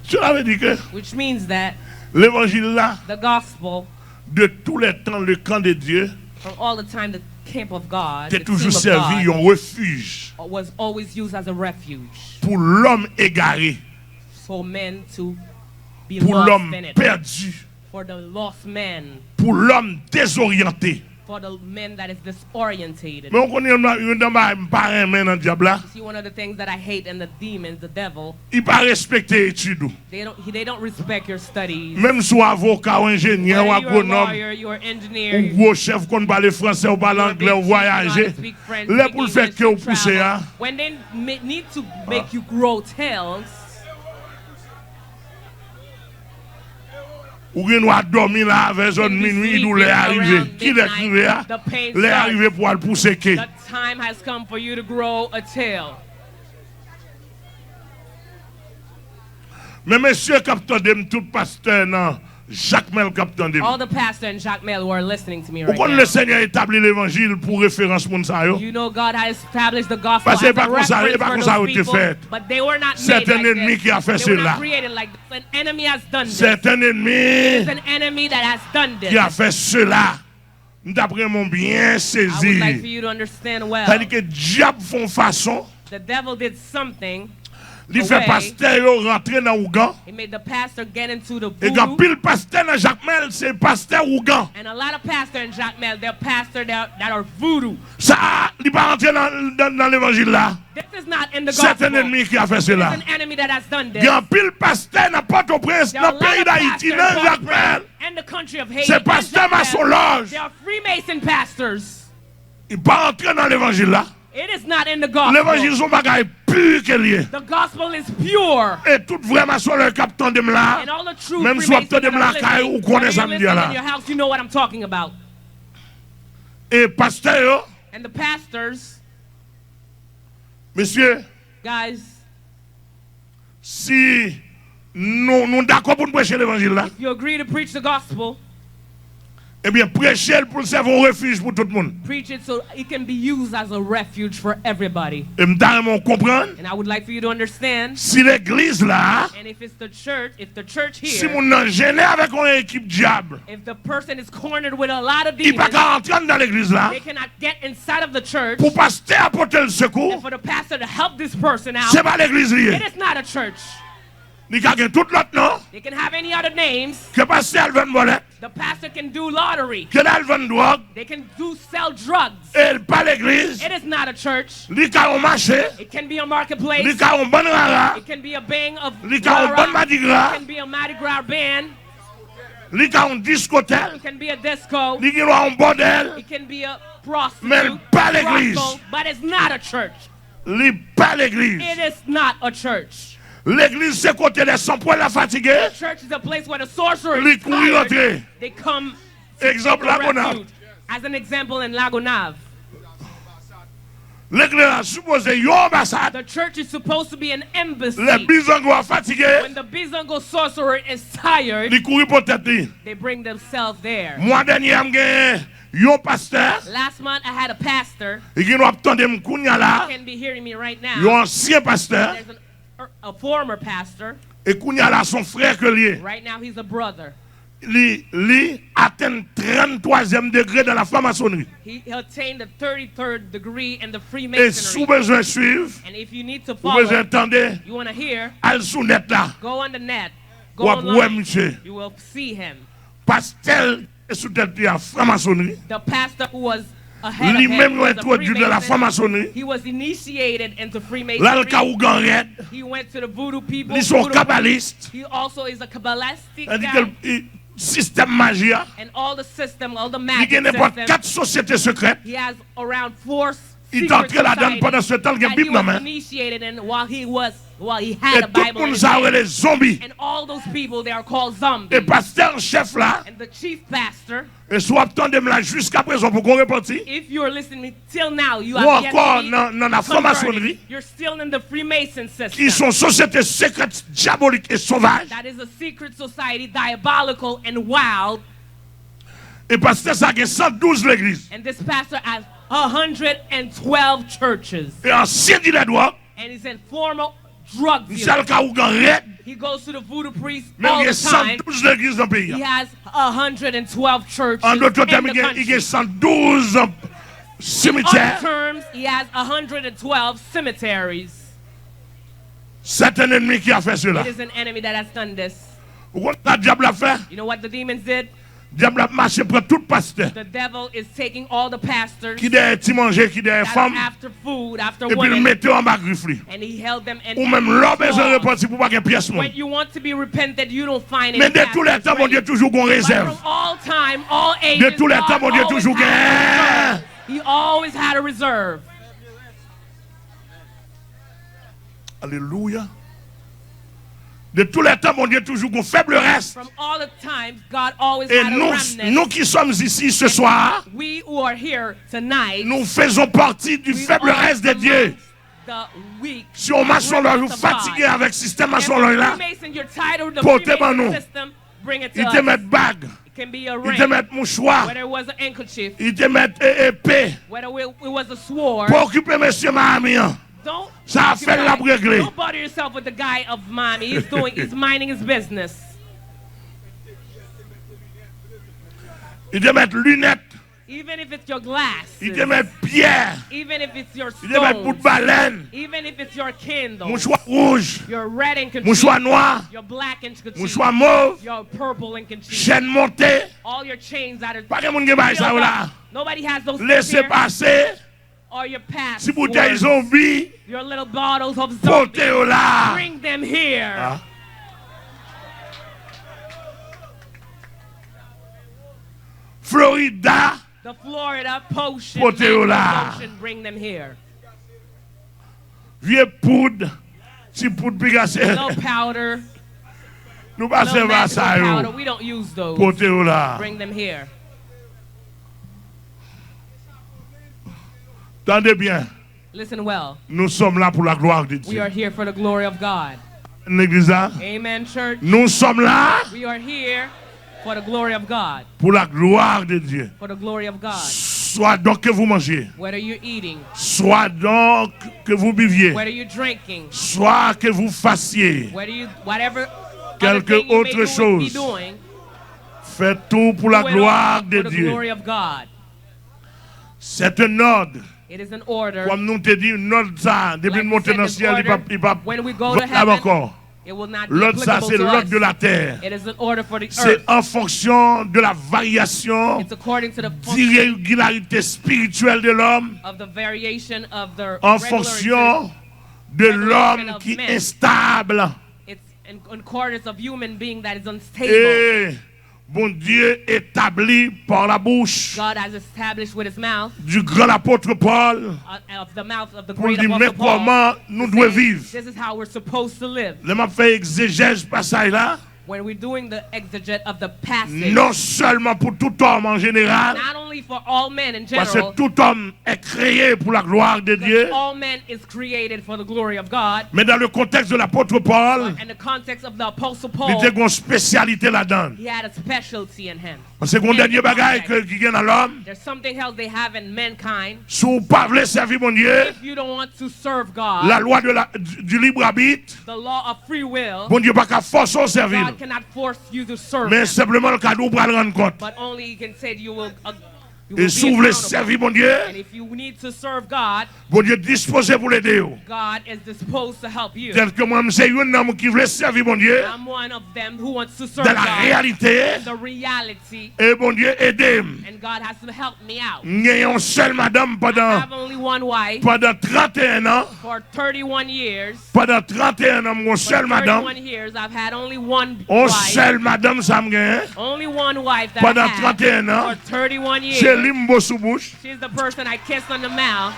Cela veut dire que Which means that l'évangile là, the gospel, de tous les temps, le camp de Dieu, from all the time, the camp of God, te the toujou kingdom servi of yon God, refuge was always used as a refuge pour l'homme égaré, for men to be pour lost l'homme in it, perdu. For the lost man, pour l'homme désorienté. For the man that is disorientated. Men ou konnen yon nan, yon nan bagay m pa renmen nan dyab la. See, one of the things that I hate in the demons, the devil, Li pa respekte etid ou. They don't, he, they don't respect your studies. Menm si w avoka, w enjenyè, w Whether you're a agwonòm, lawyer, you're an ou engineer, gwo chèf, konn pale franse, ou pale you're a big anglè, ou chief, you know how vwayaje, to speak French, lè speak pou l fè English, ke w you pouse a, travel. When they ma- need to make you grow tails, ou gen dwa dòmi la avè zòn can be minwi, sleeping doulè a rive. Around Kilè k rive a? Midnight, the pain Lè a rive starts. Pou w al pouse ke. The time has come for you to grow a tail. Men mesye k ap tande m, tout pastè nan Jakmèl k ap tande m. All the pastor in Jacmel who are listening to me Ou right konn now. Le Senyè etabli levanjil pou referans moun sa yo. You know God has established the gospel Paske e as pa a konsa, e reference pa for konsa yo those te people, fèt. But they were not made Sèten like ennmi this. Ki a fè They were sila. Not created like this. An enemy has done this. Sèten ennmi It is an enemy that has done this. Ki a fè sila. M t ap renmen w byen I would like for sezi. You to understand well. Sa di ke dyab fè yon fason, The devil did something. Li fè Away. Pastè yo rantre nan ougan. He made the pastor get into the E gen voodoo. Pil pastè nan Jakmèl se pastè ougan. And a lot of pastors in Jacmel, they're pastors that, that are voodoo. Sa li pa rantre nan, nan, nan levanjil la. This is not in the Sèten gospel. Ennmi ki a fè sila. It's an enemy that has done this. Gen anpil pastè nan Pòtoprens, There are nan a lot peyi of Dayiti, pastors nan in Jakmèl. Port-au-Prince and the country of Haiti. Se And pastè Jacmel. Masonlòj. They are Freemason pastors. Li pa rantre nan levanjil la. It is not in the gospel. Levanjil se yon bagay pi ke li ye. The gospel is pure. E tout vrè masonlòj k ap tande m la, And all the true menm si w ap Freemason tande m that are lakay, listening, ou konnen whether sa you m di a listen la. In your house, you know what I'm talking about. E pastè yo, And the pastors, mesye, guys, si nou, nou dakò pou n preche levanjil la, if you agree to preach the gospel, Ebyen, preche l pou l sèvi yon refij pou tout moun. Preach it so it can be used as a refuge for everybody. E m ta renmen w konprann, And I would like for you to understand, si legliz la, and if it's the church, if the church si here, moun nan jennen avèk yon ekip dyab, if the person is cornered with a lot of li pa demons, ka antre anndan legliz la, they cannot get inside of the church. Pou pastè a pote l sekou, And for the pastor to help this person out, se pa legliz li ye. It is not a church. Li ka gen tout lòt non. They can have any other names. Ke pastè al vann bòlèt. The pastor can do lottery. Ke l al vann dwòg. They can do sell drugs. E l pa legliz. It is not a church. Li ka yon mache. It can be a marketplace. Li ka yon bann rara. It can be a bang of Li ka yon bann madigra. It can be a Mardi Gras band. Li ka yon diskotèk. It can be a disco. Li gen dwa yon bòdèl. It can be a prostitute. Men l pa legliz. Brothel, but it's not a church. Li pa legliz. It is not a church. Legliz se kote lè sanpwèl la fatige. The church is a place where the sorcerer is tired. Li kouri rantre. They come to Egzanp, Lagonav. Refuge. As an example, in Lagonav. Legliz la sipoze yon anbasad. The church is supposed to be an embassy. Lè bizango a fatige, When the bizango sorcerer is tired, li kouri pote tèt li. They bring themselves there. Mwa dènye a, m genyen yon pastè. Last month, I had a pastor. Li gen dwa ap tande m kounye a la. He can be hearing me right now. Yon ansyen pastè. There's an, a former pastor. E kounye a la, se yon frè ke l ye. Right now, he's a brother. Li, li atenn tranntwazyèm degre nan la franmasonri. He attained the thirty-third degree in the Freemasonry. E si w bezwen swiv, And if you need to follow, ou bezwen tande, You wanna hear, al sou nèt la. Go on the net. Go online. W ap wè misye. You will see him. Pastè l sou tèt li a franmasonri. The pastor who was ahead of him was a Freemason. Li menm yo entwodui l nan la franmasonri. He was initiated into Freemasonry. L al ka ougan rèd. He went to the voodoo people, Li se yon kabalis. He also is a Kabbalistic guy. Sa di ke l, sistèm maji a. And all the system, all the magic system. Li gen nenpòt kat sosyete sekrèt. He has around four Li t antre ladan l pandan se tan l gen Bib nan men. E tout moun sa yo rele zonbi. E pastè an chèf la, e si w ap tande m la jiskaprezan poko repanti, ou ankò nan, nan, nan franmasonri, ki se yon sosyete sekrèt, dyabolik e sovaj. E pastè sa gen san douz legliz. E ansyen dilè dwòg. Misye al ka ougan rèd. Men li gen san douz legliz nan peyi a. An dòt tèm, li gen, li gen san douz simitè. Sèten ennmi ki a fè sela. Ou konn sa dyab la fè? Dyab la ap mache pran tout pastè ki dèyè ti manje, ki dèyè fanm, epi l mete yo anba grif li. Ou menm, lè w bezwen repanti pou w pa gen pyès moun. Men de tou lè tan, Bondye toujou gon rezèv. De tou lè tan, Bondye toujou gen. Alelouya. De tou lè tan, Bondye toujou gon fèb le rès. E nou, nou ki sòm isi se swa a, nou faisons partie du faible reste de Dieu. Si yon masonlòj ou fatige avèk sistèm masonlòj la, pote ban nou. Li te mèt bag. Li te mèt mouchwa. Li te mèt e, epe. Pa okipe mesye Miami an. Sa afè l l ap regle. Li te mèt linèt. Li te mèt pyè. Li te mèt bout balèn. Mouchwa wouj. Mouchwa nwa. Mouchwa mov. Chèn monte. Pa gen moun gen bagay sa yo la. Lese pase. Ti boutèy zonbi. Pote yo la. Florida. Pote yo la. Vye poud, ti poud piga se. Nou pa sèvi a sa yo. Pote yo la. Tande byen. Nou sòm la pou la glwa de Dye. Legliz la. Nou sòm la. for the glory of God. Pour la gloire de Dieu. For the glory of God. Soit donc que vous mangiez, Whether you're eating, soit donc que vous buviez, whether you're drinking, soit que vous fassiez whether you whatever Quelque other thing you may autre do, chose. Be doing, faites tout pour la do it gloire all de for the Dieu. Glory of God. C'est un ordre. It is an order. Kòm nou te di, lòd sa, depi Like n we monte said, nan this syèl, li order, p ap li p ap when we go to valab heaven, ankò. It will not be Lòd sa, applicable se to lòd us. De latè. It is an order for the Se earth. An fonksyon de la varyasyon It's according to the di function regilarite espirityèl de lòm, of the variation of the an regular fonksyon de regulation lòm of ki men. Enstab. It's in, in accordance of human being that is unstable. E Bondye etabli pa la bouch God has established with his mouth du grand apôtre Paul uh, of the mouth of the pou l great di men apostle Paul. Kòman nou dwe viv. This is how we're supposed to live. Lè m ap fè egzejèz pasaj la, When we're doing the exeget of the passage, non sèlman pou tout òm an jeneral, not only for all men in paske general, tout homme est créé pour la gloire de Dieu, all men is created for the glory of God. Mais dans le contexte de l'apôtre Paul, In the context of the apostle li te Paul, gen yon spesyalite ladan. He had a specialty in him. Paske gen yon dènye bagay ke, ki gen nan lòm. There's something else they have in mankind. Si w pa vle sèvi Bondye, If you don't want to serve God, la loi de la, du, du libre arbitre, the law of free will, Bondye pa ka fòse w sèvi l. God cannot force you to serve Men him. Senpleman, l ka di w pral rann kont. But only he can say you will, uh, you E will si w be vle accountable. Sèvi Bondye, And if you need to serve God, Bondye dispoze pou l ede w. God is disposed to help you. Tèl ke mwen, m se youn nan moun ki vle sèvi Bondye. I'm one of them who wants to serve Dans la God. Réalité, The reality, e Bondye ede m. And God has to help me out. M gen yon sèl madanm I pandan, have only one wife pandan trannteyen an. For thirty-one years. Pandan trannteyen an, m gen yon For sèl madanm. Thirty-one years, I've had only one On wife. Sèl madanm sa m genyen. Only one wife that Pandan I had trannteyen an, for thirty-one se li years. M bo sou bouch. She's the person I kiss on the mouth.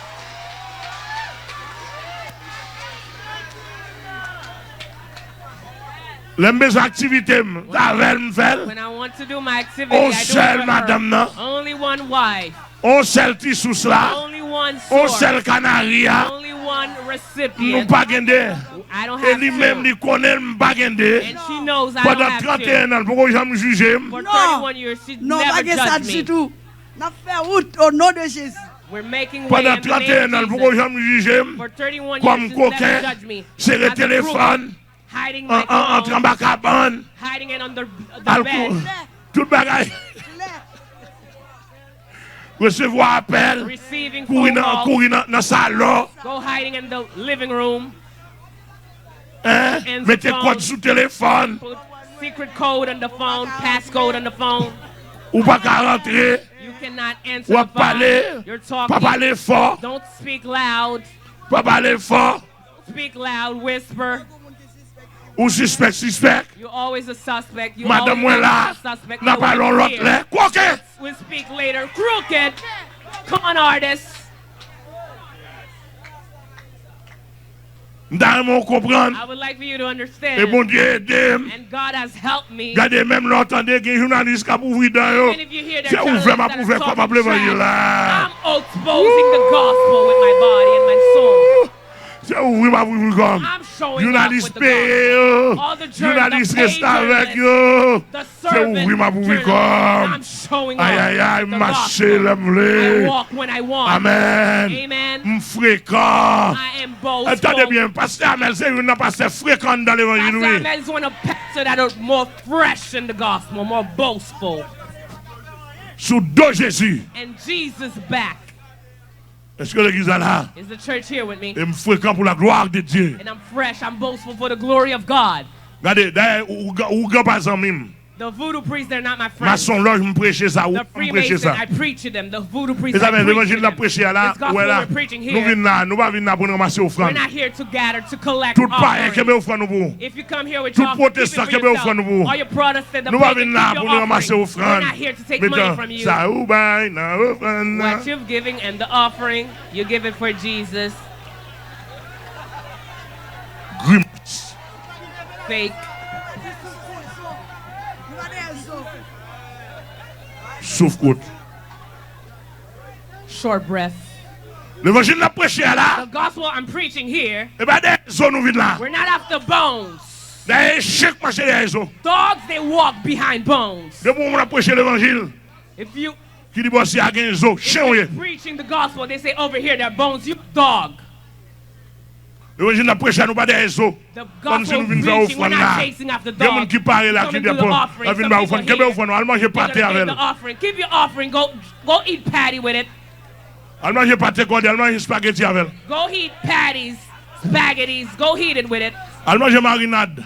Lè m bezwen aktivite m, se avè l m fè l. When I want to do my activity, On I do it Sèl for madanm her. Nan. Only one wife. On Sèl ti sous la. Only one On source. Sèl kanari a. Only one Nou recipient. Pa gen de. I don't E have li menm two. Li konnen m pa gen de. And she knows I Pandan don't have trannteyen two. An, l poko janm jije m. For Non. thirty-one years, she Non, pa never gen sa judged me. Ditou. N ap fè wout o non de Jezi. We're making way Pandan in the name trannteyen of An, l poko Jesus. Janm jije m. For thirty-one Kòm years, she's never koken, judged me. Sere As a crook, telefòn, hiding an, my an, antre phone, anba kabann, hiding it under the al kou, bed, tout bagay. Resevwa apèl, receiving kouri phone nan, calls, kouri nan, nan salon, go hiding in the living room, hein? And Mete phone. Kòd sou telefòn. Put secret code on the phone, passcode on the phone. Ou pa ka rantre. You cannot answer W ap the phone. Pale. You're Pa talking. Pale fò. Don't speak loud. Pa pale fò. Speak loud, whisper. Ou sispèk, sispèk. You're always a suspect. You Madanm always mwen la, have a suspect. N ap pale yon lòt lè. Koken! We'll speak later. Crooked. Con artists. M ta renmen w konprann. I would like for you to understand. E Bondye ede m. And God has helped me. Gade, menm lè w tande gen jounalis k ap ouvri dan yo. Even if you hear that Se ouvè m ap journalist ouvè that kò m ap talking levanjil trash, la. I'm exposing the gospel with my body and my soul. Se ouvri m ap ouvri kò m. I'm showing up Jounalis with the peye gospel. yo. All the journal- Jounalis the paid reste avèk journalists, yo. The Se ouvri m ap servant ouvri journalist. kò m. I'm showing up Ay, ay, ay, with the m mache lè gospel. m vle. I walk when I want. Amèn. Amen. M frekan. I am Eh, tande boastful. Byen, Pastè Amèl se youn nan pastè frekan anndan levanjil, Pastor wi. Amel is one of the pastors that are more fresh in the gospel, more boastful. Sou do Jezi. And Jesus back. Èske legliz la la? Is the church here with me? E m frekan pou la gloire de Dieu. And I'm fresh, I'm boastful for the glory of God. Gade, dayè, ou, ou, ou gran pa zanmi m. The voodoo priests, they're not my friends. Masonlòj, m preche sa, ou, The m preche sa. Freemason, I preach to them. The voodoo priests, Mezanmi, I preach levanjil to n ap them. Preche a la, This gospel ou wè la, we're preaching nou here, vin la, nou pa vin la pou n ranmase we're ofrann. not here to gather to collect Tout payen, offering. Kenbe ofrann ou pou ou. If you come here with Tout y'all, keep it pwotestan, for Kenbe yourself. Ofrann ou pou ou. All your Protestant, the Nou pa pagan, vin la keep pou your n ranmase offering. Ofrann. We're not here to take money from you. Sa ou bay nan ofrann nan. What you've giving and the offering, you give it for Jesus. Grimas. Fake. Souf kout. Short breath. Levanjil n ap preche a la. The gospel I'm preaching here, E pa dèyè zo nou vin la. We're not after bones. Dèyè chen k mache dèyè zo. Dogs, they walk behind bones. Depi yon moun ap preche levanjil, If you ki di bò si a gen zo, chen w ye. Preaching the gospel, they say over here there are bones. You dog. Levanjil n ap preche a, nou pa dèyè zo. The Kòm si gospel nou vin fè preaching, we're ofrann not la. chasing after Gen moun dogs. Ki pare la, Come ki and do the depo offering. la vin Some ba people ofrann. Kenbe here, ofrann w, al manje they're pate gonna take avè l. The offering. Keep your offering. Go, go eat patty with it. Al manje pate kòde, al manje spageti avè l. Go eat patties, spaghettis. Go eat it with it. Al manje marinad.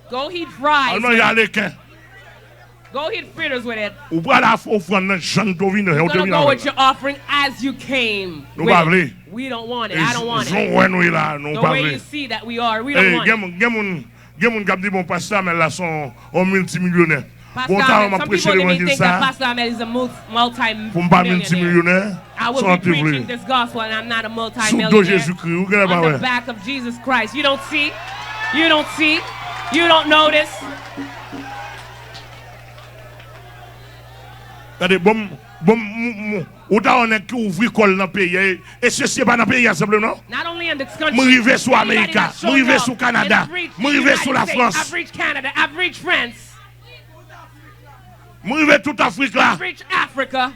Go eat fries. Al manje aleken. Go eat fritters with it. Ou pral a ofrann nan jan w te vin, jan You're w te gonna vin go avè with your l. Offering as you came. Nou with pa it. Vle. We don't want it. I don't want it. Jan w wè nou ye la, nou The pa way vle. You see that we are, we don't Hey, want gen it. Moun, gen moun, gen moun k ap di bon, Pastè Amèl la se yon milyonè. Pastor Bon, Amel, talè m ap some preche people they may levanjil think sa. That Pastor Amel is a multi Pou m pa miltimillyonè. I will Sou be preaching this gospel and I'm not a Sou do multimillionaire. Jezikri, ou gen lè pa On the wè. Back of Jesus Christ. You don't see? You don't see? You don't notice? Gade, bon, bon, m- m- ou ta wè nèg ki ouvri kò l nan peyi a, e, e sesi e pa nan peyi a senpleman. Not only in this country, M rive sou anybody Amerika, that m shows rive up, sou Kanada, I've reached m rive United sou la States, Frans. I've reached Canada, I've reached France. M rive tout Afrik la. I've reached Africa.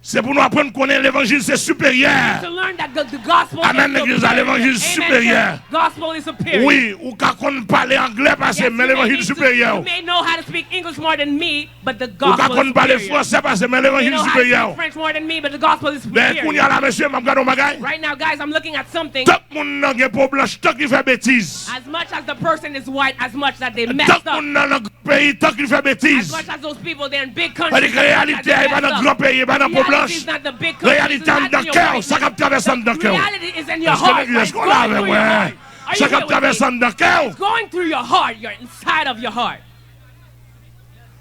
Se pou nou aprann konnen levanjil se siperyè. To learn that the, the gospel Amen, is legliz la, superior. Levanjil Amen, siperyè. Church. Gospel is superior. Wi, ou ka konn pale anglè pase, Yes, men you may levanjil need to- siperyè. You may know how to speak English more than me, but the Ou ka gospel konn is pale superior. fransè pase, men You levanjil know how to siperyè. speak French more than me, but the gospel is Men kounye a superior. La, mesye, m ap gade yon bagay. Right now, guys, I'm looking at something. Tank moun nan gen po blanch, tank li fè betiz. As much as the person is white, as much that they messed Tank up, moun nan nan gran peyi, tank li fè as betiz. Much as those people, they're in big Sa countries. Di ke reyalite a e pa nan gran peyi, e pa nan po blanch. Reyalite is not the big countries. Reyalite a nan kè w, sa k ap travèse anndan kè w. Reality is in your heart. What is going through your heart? Are you Sa k ap here with me? Travèse anndan kè w. It's going through your heart, your inside of your heart.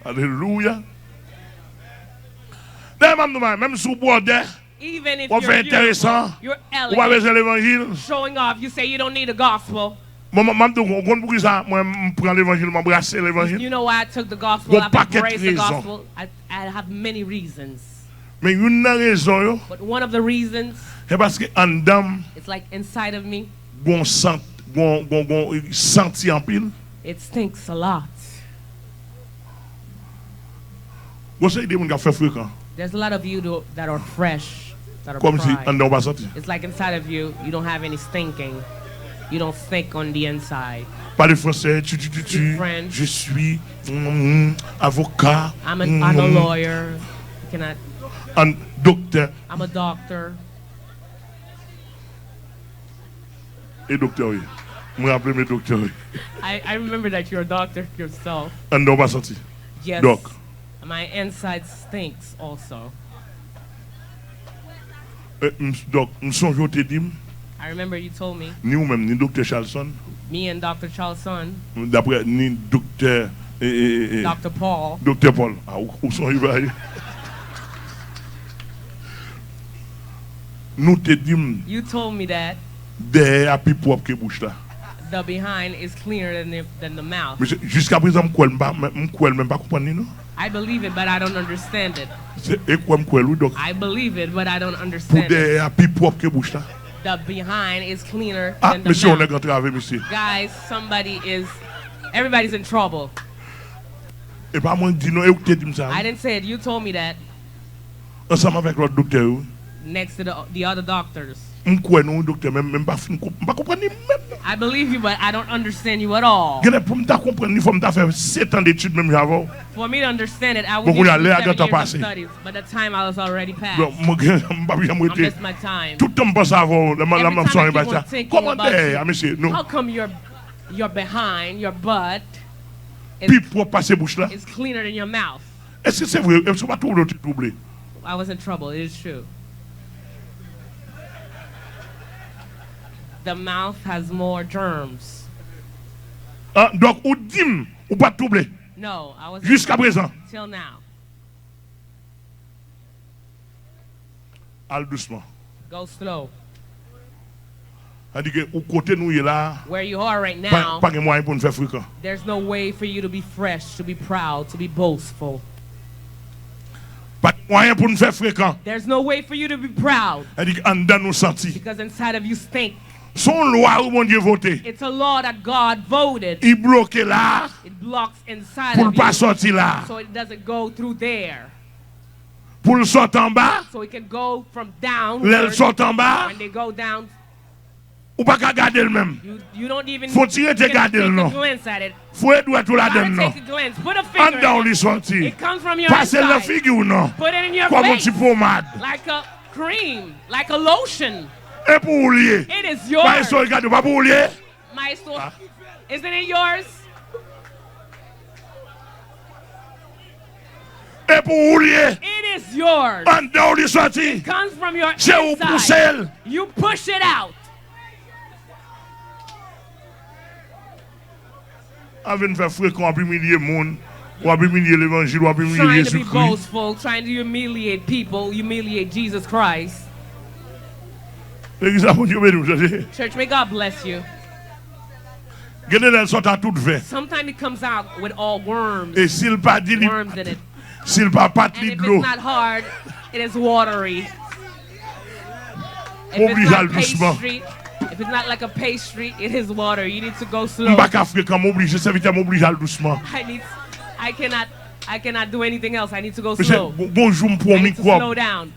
Alelouya. Dayè, m ap di w, menm si w bwòdè, Even if w ap fè you're beautiful, enteresan, you're ou pa bezwen elegant, levanjil. Showing off, you say you don't need a gospel. Bon, m ap di w, ou konn poukisa mwen m pran levanjil, m anbrase levanjil? You know why I took the gospel? Gon I've pakèt embraced the rezon. Gospel. I, I have many reasons. Men youn nan rezon yo, But one of the reasons, se paske anndan m, it's like inside of me, gon sant, gon, gon, gon santi anpil. It stinks a lot. Gon seri de moun k ap fè frekan. There's a lot of you do, that are fresh, that are Kòm si pride. Anndan w pa santi. It's like inside of you, you don't have any stinking. You don't stink on the inside. Pale fransè, tu, tu, tu, Speak tu, French. Je suis mm, mm, avocat. I'm, an, mm, I'm a mm, lawyer. You cannot. An doktè. I'm a doctor. E doktè w ye. Mwen raple m e doktè w ye. I, I remember that you're a doctor yourself. Anndan w pa santi. Yes. Dòk. My inside stinks also. Eh, m, dòk, m sonje w te di m, I remember you told me, ni ou menm, ni doktè Charlson, me and Doctor Charlson, daprè, ni doktè, eh, eh, eh, eh, Doctor Paul, doktè Paul. Ah, ou, ou sonje bagay. Nou te di m, you told me that dèyè a pi pwòp ke bouch la. The behind is cleaner than the, than the mouth. Mesye, jiska prezan, m kwè l, m pa, m kwè l, men m pa konprann li, non. I believe it, but I don't understand it. Se, e kwè m kwè l, wi, dòk. I believe it, but I don't Pou understand it. Dèyè a pi pwòp ke bouch la. The behind is cleaner Ah, than the mesye, yon mouth. Nèg antrave, mesye. Guys, somebody is, everybody's in trouble. E pa mwen k di, non, e ou k te di m sa, I wi. Didn't say it. You told me that. Ansanm avèk lòt doktè yo, wi. Next to the, the other doctors. M kwè nou, wi, doktè, men, men m pa fin konp-, m pa konprann li menm, non. I believe you, but I don't understand you at all. Genlè pou m ta konprann li, fò m ta fè sèt an detid menm jan avè w. For me to understand it, I would Bon, need kounye a, to lè do a seven gentan years of pase. Studies, but the time I was already past. Bon, mwen gen, m pa janm I rete. Missed my time. Tout tan m panse avè w, lè m, lè Every m ap time I sonje keep bagay sa. On thinking Kòman about dèyè you, a, mesye? Non. How come your, your behind, your butt, Pi pwòp pase bouch la. Is cleaner than your mouth? Èske se vre? Èske w pa twouble, w te twouble? I wasn't troubled. It is true. The mouth has more germs. Ah, donk, ou di m, ou pa t twouble. No, I wasn't. Jiska prezan. Till now. Al dousman. Go slow. Sa di ke ou kote nou ye la, Where you are right pa, now, pa gen mwayen pou n fè frekan. There's no way for you to be fresh, to be proud, to be boastful. Pa gen mwayen pou n fè frekan. There's no way for you to be proud Sa di ke anndan nou santi. Because inside of you stink. Se yon lwa wi Bondye vote. It's a law that God voted. Li bloke la It blocks inside pou l of pa you, sòti la. So it doesn't go through there. Pou l sòt anba, So it can go from down. Lè l sòt anba, When they go down, ou pa ka gade l menm. You, you don't even Fò w ti rete you can gade l take non. A glance at it. Foye dwèt ou ladan l Gotta non. take a glance. Put a finger in Anndan w it. Li sòti. It comes from your Pase l nan inside. Figi w non. Put it in your Kòm yon face. Ti pomad. Like a cream, like a lotion. E pou ou l ye. It is yours. Maestro Ricardo, pa pou ou l ye. Maestro, isn't it yours? E pou ou l ye. It is yours. Anndan w li sòti. It comes from your Se ou pouse inside. L. You push it out. A vin fè frekan, w ap imilye moun, w ap imilye levanjil, w ap imilye Trying to be Jezikri. Boastful, trying to humiliate people, humiliate Jesus Christ. Legliz la, Bondye beni w, tande. Church, may God bless you. Gen de lè l sòt a tout vè. Sometimes it comes out with all worms. E si l pa di li Worms in it. Si l pa pat And li if dlo. It's not hard, it is watery. M oblije al dousman. If it's not like a pastry, it is water. You need to go slow. M pa ka frekan, m oblije, sèvitè, m oblije al dousman. I need, I cannot, I cannot do anything else. I need to go Mesye, slow. Gon jou m pran I yon need to slow mikwòb. Down.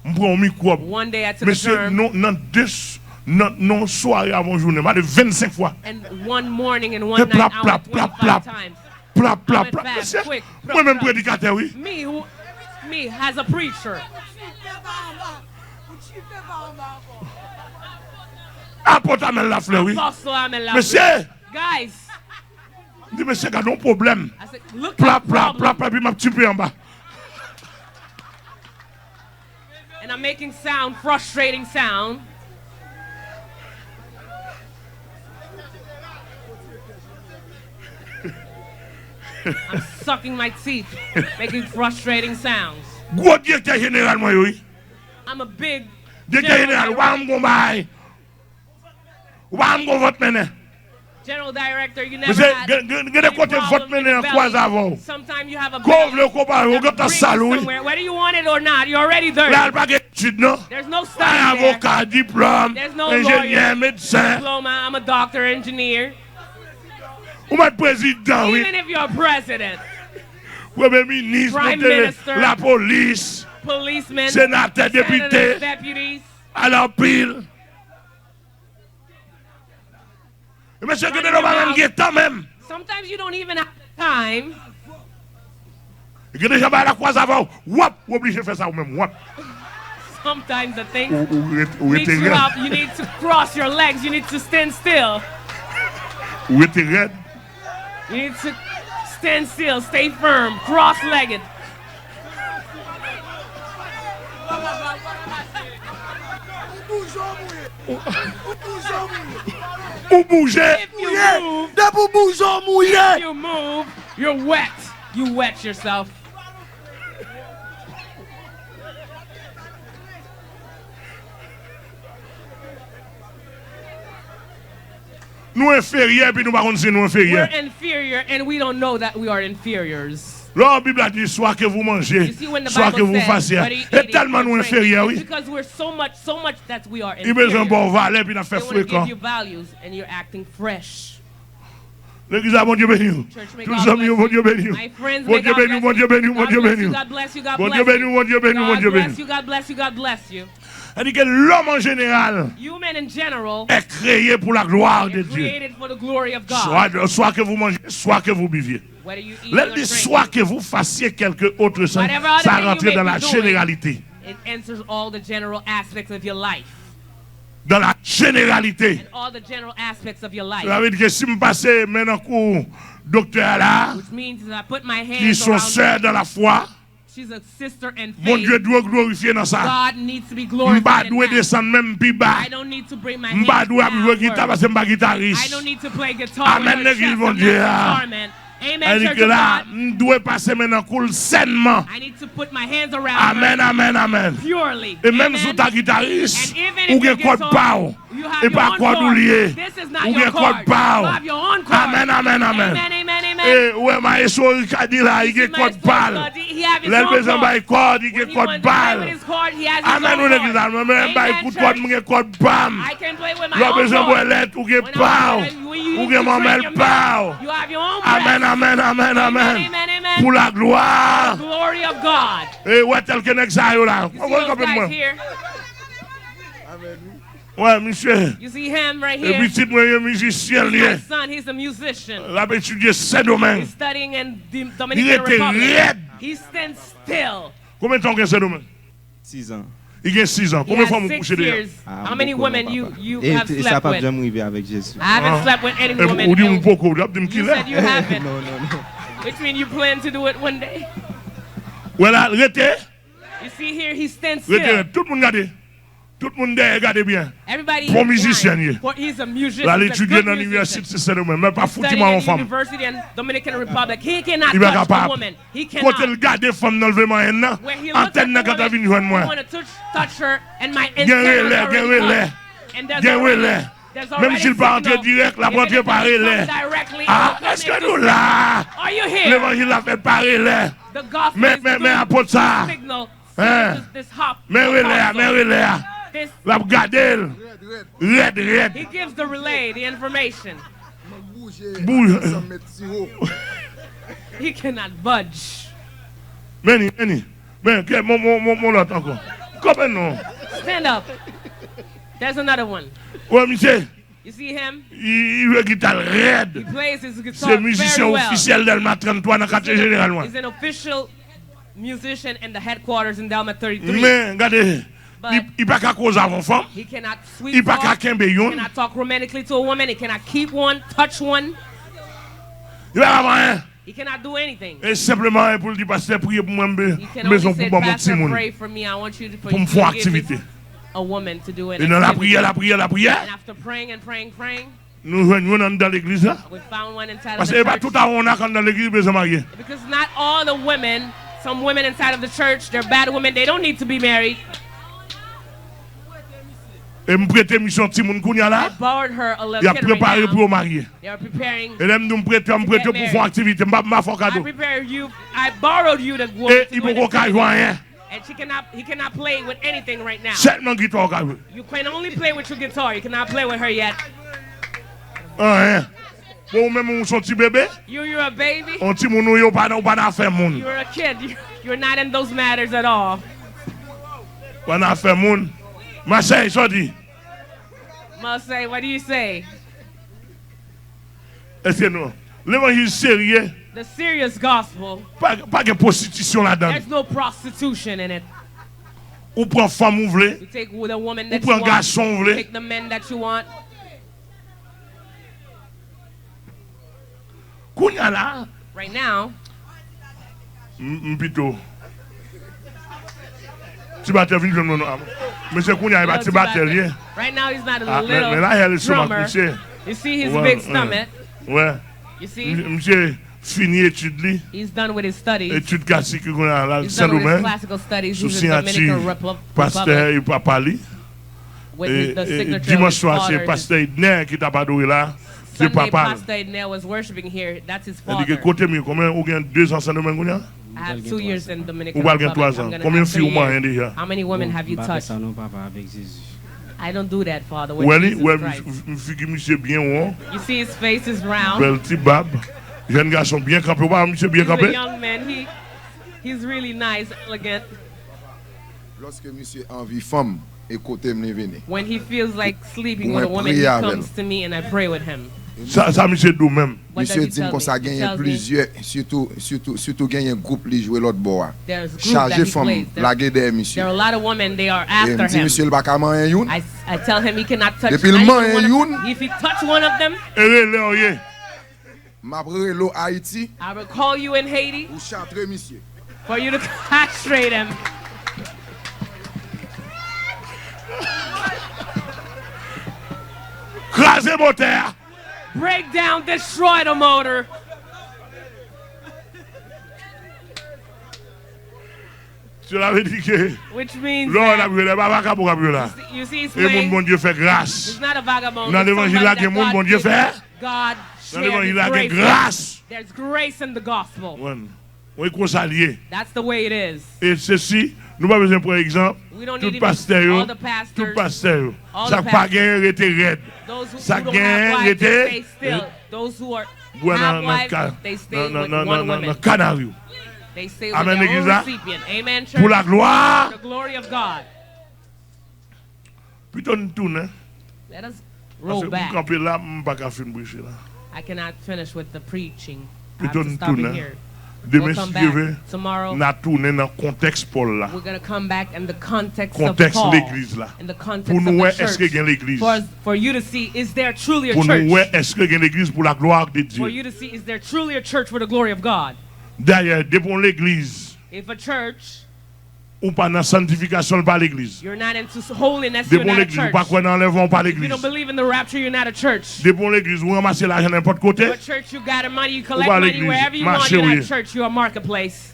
M pran yon mikwòb. One day I took a Mesye, germ. Non, nan de s- nan nan yon sware avan jounen, m ale vennsenk fwa. And one morning and E one night plap, I plap, went plap, twenty-five plap. Times. Plap, plap, Vomit plap. fast, Mesye, quick, mwen menm plap, plap. Predikatè, wi. Me who, me as a preacher. Apot Amel Lafleur, wi. Apostle Amel Lafleur. Mesye, Guys, m di, mesye, gade yon pwoblèm. I said, look Plap, at the plap, problem. Plap, epi m ap tipe anba. And I'm making sound, frustrating sound. I'm sucking my teeth, making frustrating sounds. Gwo direktè jeneral mwen yo, wi. I'm a big Direktè jeneral, w pa janm gon bagay. W pa janm gon vant mennen. General director, you never Mesye, had gen gen- gen de any kote vant problem in mennen the an kwaze belly. Avè w. Sometimes you have a Kò w vle belly w konpare, w that gentan brings sal you ou, wi. Somewhere. Whether you want it or not, you're already there. La, l pa gen etid, non. There's no Pa study there. Avoka, diplòm, There's no lawyer. Enjenyè, medsen. Diploma, I'm a doctor, engineer. Ou mèt prezidan, wi. Even if you're a president, Premye minis, Prime monte Minister, lapolis, policemen, senatè, senators, depite, deputies. Al anpil. E mesye, gen de lè w pa menm gen tan menm. Sometimes you don't even have the time. Gen de jan bagay la kwaze avè w. W ap, w oblije fè sa ou menm. W ap. Sometimes the thing Ou, ou ret- ou meets rete you rèd. Up. You need to cross your legs. You need to stand still. Ou rete rèd. You need to stand still, stay firm, cross-legged. Ou bouje. If you move, Depi w bouje, w mouye. If you move, you're wet. You wet yourself. Nou enferyè epi nou pa konn si nou We're enferyè. Inferior and we don't know that we are inferiors. Lò Bib la di, soit que vous mangez, You see, when the soit que Bible vous says, fassiez. What are you E eating? tèlman nou What are you enferyè, drinking? Wi. Because we're so much, so much that we are Li bezwen ba w inferior. Valè epi n ap fè They want to give frekan. You values and you're acting fresh. Legliz la, Bondye beni w. Church, may Tout God zanmi yo, bless you. Bondye beni w. My friends, may Bondye God beni w, bless Bondye you. beni w, God Bondye bless beni you, w. God bless you, God Bondye bless beni w, you. Bondye beni w, God Bondye beni bless w. You, God bless you, God bless you. Sètadi ke lòm an jeneral è kreye pou la glwa de Dye. Created for the glory of God. Soit, soit que vous mangez, soit que vous buviez. Whether you eat Lè or l di drink. Soit que vous fassiez quelque autre chose, Whatever other sa thing you rantre may dans la be doing, généralité. It answers all the general aspects of your life. Dans la généralité. And all the general aspects of your life. Sa vle di ke si m pase men nan kou doktè a la, Which means that I put my ki hands son around sè dans la foi, She's a sister in faith. Bondye dwe glorifye nan sa. God needs to be M pa glorified dwe in that. Desann men m pi ba. I don't need to bring my M pa hands dwe ap jwe downward. gita paske m pa gitaris. I don't need to play guitar Amen, with her legliz chest. I'm Bondye not a. guitar man. Amen, Ann church ke of la, God. M dwe pase men nan kou l sènman. I need to put my hands around her. Amen, amen, amen. Purely. E menm Amen. Si w ta gitaris, And even ou if you're gen kòd guitar, pa w. E pa kòd ou li ye. Ou gen kòd pa w. Amèn, amèn, amèn. E ou wè mayestwo Ricard la, li gen kòd pa l. Lè l bezwen bay kòd, li gen kòd pa l. Amèn, ou legliz la, mwen menm bay kout kòd, mwen gen kòd pa m. Lè w bezwen bwè lèt, ou gen pa w. Ou gen manmèl pa w. Amèn, amèn, amèn, amèn. Pou la glwa. E wè tèl ke nèg sa yo la. Mwen kanpe mwen. Wè, misye. E pitit mwen, yon mizisyen l ye. L ap etidye Sendomeng. Li rete rèd. Konbyen tan w gen Sendomeng? Sizan. Li gen sizan. Konbyen fanm ou kouche deja? Ah, m poko non, papa. E sa p ap janm rive avèk Jezi. Epi ou di m poko, w ap di m kilè? Non, non, non. Wè la, rete. Rete rèd. Tout moun gade. Tout moun dèyè gade byen. Bon mizisyen li ye. L al etidye nan linivèsite Sendomeng, men l pa fouti mwen yon fanm. Li pa kapab. Kote l gade fanm nan, l vle manyen l nan, antèn nan gentan vin jwenn mwen. Gen relè, gen relè. Gen relè. Menm si l pa antre dirèk, l ap antre pa relè. Ah, èske nou la? Levanjil la fèt pa relè. Men, men, men apot sa. Hein? Men relè a, men relè a. L ap gade l. Rèd, rèd. He gives the relay the information. Bouje. He cannot budge. Men ni, men ni. Men, ke, mon, mon, mon, mon lòt ankò. Konbyen non? Stand up. There's another one. Wè, misye. You see him? Li, li jwe gita l rèd. He plays his guitar very well. Se mizisyen ofisyèl Dèlma trannntwa nan katye jeneral mwen. He's an official musician in the headquarters in Dèlma thirty-three. Men, gade, li, li pa ka koze avè yon fanm. He cannot sweet talk. Li pa ka kenbe youn. He cannot talk romantically to a woman. He cannot keep one, touch one. Li pa ka fè anyen. He cannot do anything. E senpleman, e pou l di, "Pastè, priye pou mwen, m be-, m bezwen pou ban m yon timoun. Pou m fè yon aktivite." E nan lapriyè, lapriyè, lapriyè, nou jwenn youn anndan legliz la. Paske e pa tout awona k anndan legliz bezwen marye. Because not all the women, some women inside of the church, they're bad women, they don't need to be married. E m prete misye yon timoun kounye a la. I borrowed her a little kid right now. Y ap prepare pou yo marye. They are preparing to get married. E lè m di w m prete w, m prete w pou fè yon aktivite. M pa, m pa fè w kado. I prepare you, I borrowed you to go to an activity. E li poko ka jwe anyen. And she cannot, he cannot play with anything right now. Sèlman gita w ka jwe. You can only play with your guitar. You cannot play with her yet. Anyen. Bon, ou menm ou se yon ti bebe. You, you're a baby. Yon timoun ou ye, ou pa nan, ou pa nan afè moun. You're a kid. You, you're not in those matters at all. Ou pa nan afè moun. Masèy, sa w di? Marseille, what do you say? Èske nou, levanjil serye? The serious gospel. Pa, pa gen pwostitisyon ladan l. There's no prostitution in it. Ou pran fanm ou vle. You take the woman that you want. Ou pran gason ou vle. You take the men that you want. Kounye a la, right now, m, m pito. Ti batè vin jwenn mwen non. Mesye kounye a, e pa ti batè l ye. Right now, he's not a little drummer. Ah, men, men la, y a l'estomac, mesye. You see his big stomach. Wè. You see? M, misye fini etid li. He's done with his studies. Etid klasik li kounye a, l al Sendomeng. He's done with his classical studies. He's in Dominican Republic. Sou siyati pastè e papa li. With his, the signature of his father. E, e, dimanch swa, se pastè Edner ki t ap adore la. Se papa l. Sunday, Pastor Edner was worshiping here. That's his father. Li di ke kote m ye, konbyen ou gen de zan Sendomeng kounye a? I have two years in Dominican Republic. Ou pral gen twa zan. I'm gonna have three years. Konbyen fi ou manyen deja? How many women have you touched? Bon, m pa fè sa non, papa, avèk Jezi. I don't do that, Father, with Jesus Christ. Ou wè li, ou wè m, m, figi misye byen won. You see his face is round. Bèl ti bab. Jèn gason byen kanpe. Ou pa wè misye byen kanpe? He's a young man. He, he's really nice, elegant. Lòske misye anvi fanm, e kote m li vini. When he feels like sleeping with a woman, he comes to me and I pray with him. Pou mwen priye avè l. Sa, sa misye di w menm? What does he tell me? Misye di m konsa genyen plizyè, sitou, sitou, sitou genyen gwoup li jwe lòt bò a. There's group that he plays. Chaje fanm lage dèyè misye. There are a lot of women, they are after him. E m di misye l pa ka manyen youn. I, I tell him he cannot touch either one of them. Depi l manyen youn. If he touch one of them, e rele w ye. M ap rele w Ayiti. I will call you in Haiti. Pou chatre misye. For you to castrate him. Kraze motè a. Break down, destroy the motor. Cela veut dire que Which means lè w wè l that ap yo la, e pa vakabon k ap yo la. you see, he's E moun playing. Bondye fè gras. He's not a vagabond. Nan It's levanjil la somebody gen that moun God Bondye did. Fè. God Nan shared levanjil His la gen grace. Gras. There's grace in the gospel. Wi, wi, konsa l ye. That's the way it is. E se si nou pa bezwen pran egzanp, We don't tout need pastè any, yo, all the tout pastors, pastè yo, all sa the k pa pastors. Genyen rete rèd. Those who, Sa who don't Genyen have wives, they rete stay still. Those who are, bwè have nan, nan, wives, ka- they stay nan, nan, with nan, one nan, nan, woman. nan kanaryo. They stay with Amen, their legliz own la. Recipient. Amen, church. Pou laglwa. The glory of God. Pito n tounen. Let us Paske roll m back. Kanpe la, m pa ka fin preche la. I cannot finish with the preaching. I have Pito to n stop it tounen. Here. Demen, We'll si come Dye back vle, tomorrow. N a tounen nan kontèks Pòl la. We're going to come back in the context of Kontèks Paul, legliz la. In the context Pou of nou wè the èske church, gen legliz. For, for you to see, is there truly a Pou nou church? Wè èske gen legliz pou laglwa de For Dye. You to see, is there truly a church for the glory of God? Dayè, depi yon legliz If a church, ou pa nan santifikasyon, l pa legliz. You're not into holiness, Depi you're yon not a legliz ou pa church. Kwè nan anlèvman, ou pa If you don't legliz. Believe in the rapture, you're not a church. Depi yon legliz ou ranmase lajan nenpòt kote, A church, you got a money, you ou collect pa money wherever legliz, you want, mache you're ou not ye. A church, you're a marketplace.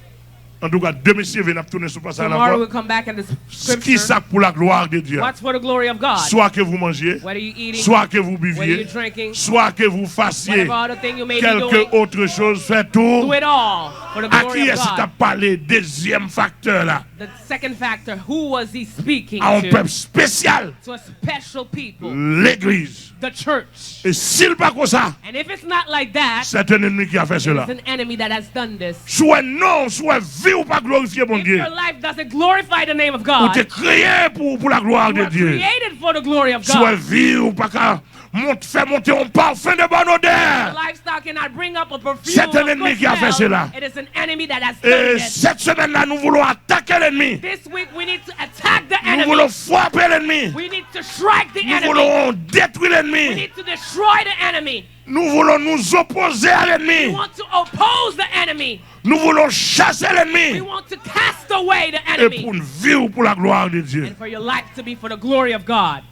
Antouka, demen si Dye vle, n ap tounen sou pasaj la Tomorrow ankò. We'll come back in this Ki sa scripture. K pou laglwa de Dye? What's for the glory of God? Soit que vous mangiez, What are you eating? Soit que vous What are you buviez, drinking? Soit que vous fassiez, Whatever other thing you may be Quelque doing, autre chose, faites tout. Do it all for the A glory ki of èske k God. Ap pale dezyèm faktè la? The second factor, who was he speaking A yon to? Pèp espesyal. To a special people. Legliz. The church. E si l pa konsa, And if it's not like that, c'est un ennemi qui a fait cela. There's an enemy that has done this. Si w wè non, si w wè vi w pa glorifye If Bondye, your life doesn't glorify the name of ou God, te kreye pou, pou laglwa you de were Dye. Created for the glory of Si w wè God. Vi w pa ka mont, fè monte yon pafen de bòn odè. Lifestyle cannot bring up a perfume C'est un of ennemi good qui a fait smell. Cela. It is an enemy that has E done this. Sèt semèn la, nou vle atake lènmi. This week we need to attack the Nou enemy. Vle frape lènmi. We need to strike the Nou enemy. Vle detwi We lènmi. Need to destroy the enemy. Nou vle nou opoze a We lènmi. Want to oppose the enemy. Nou vle chase lènmi. We want to cast away the E enemy. Pou n viv pou laglwa de Dye. And for your life to be for the glory of God.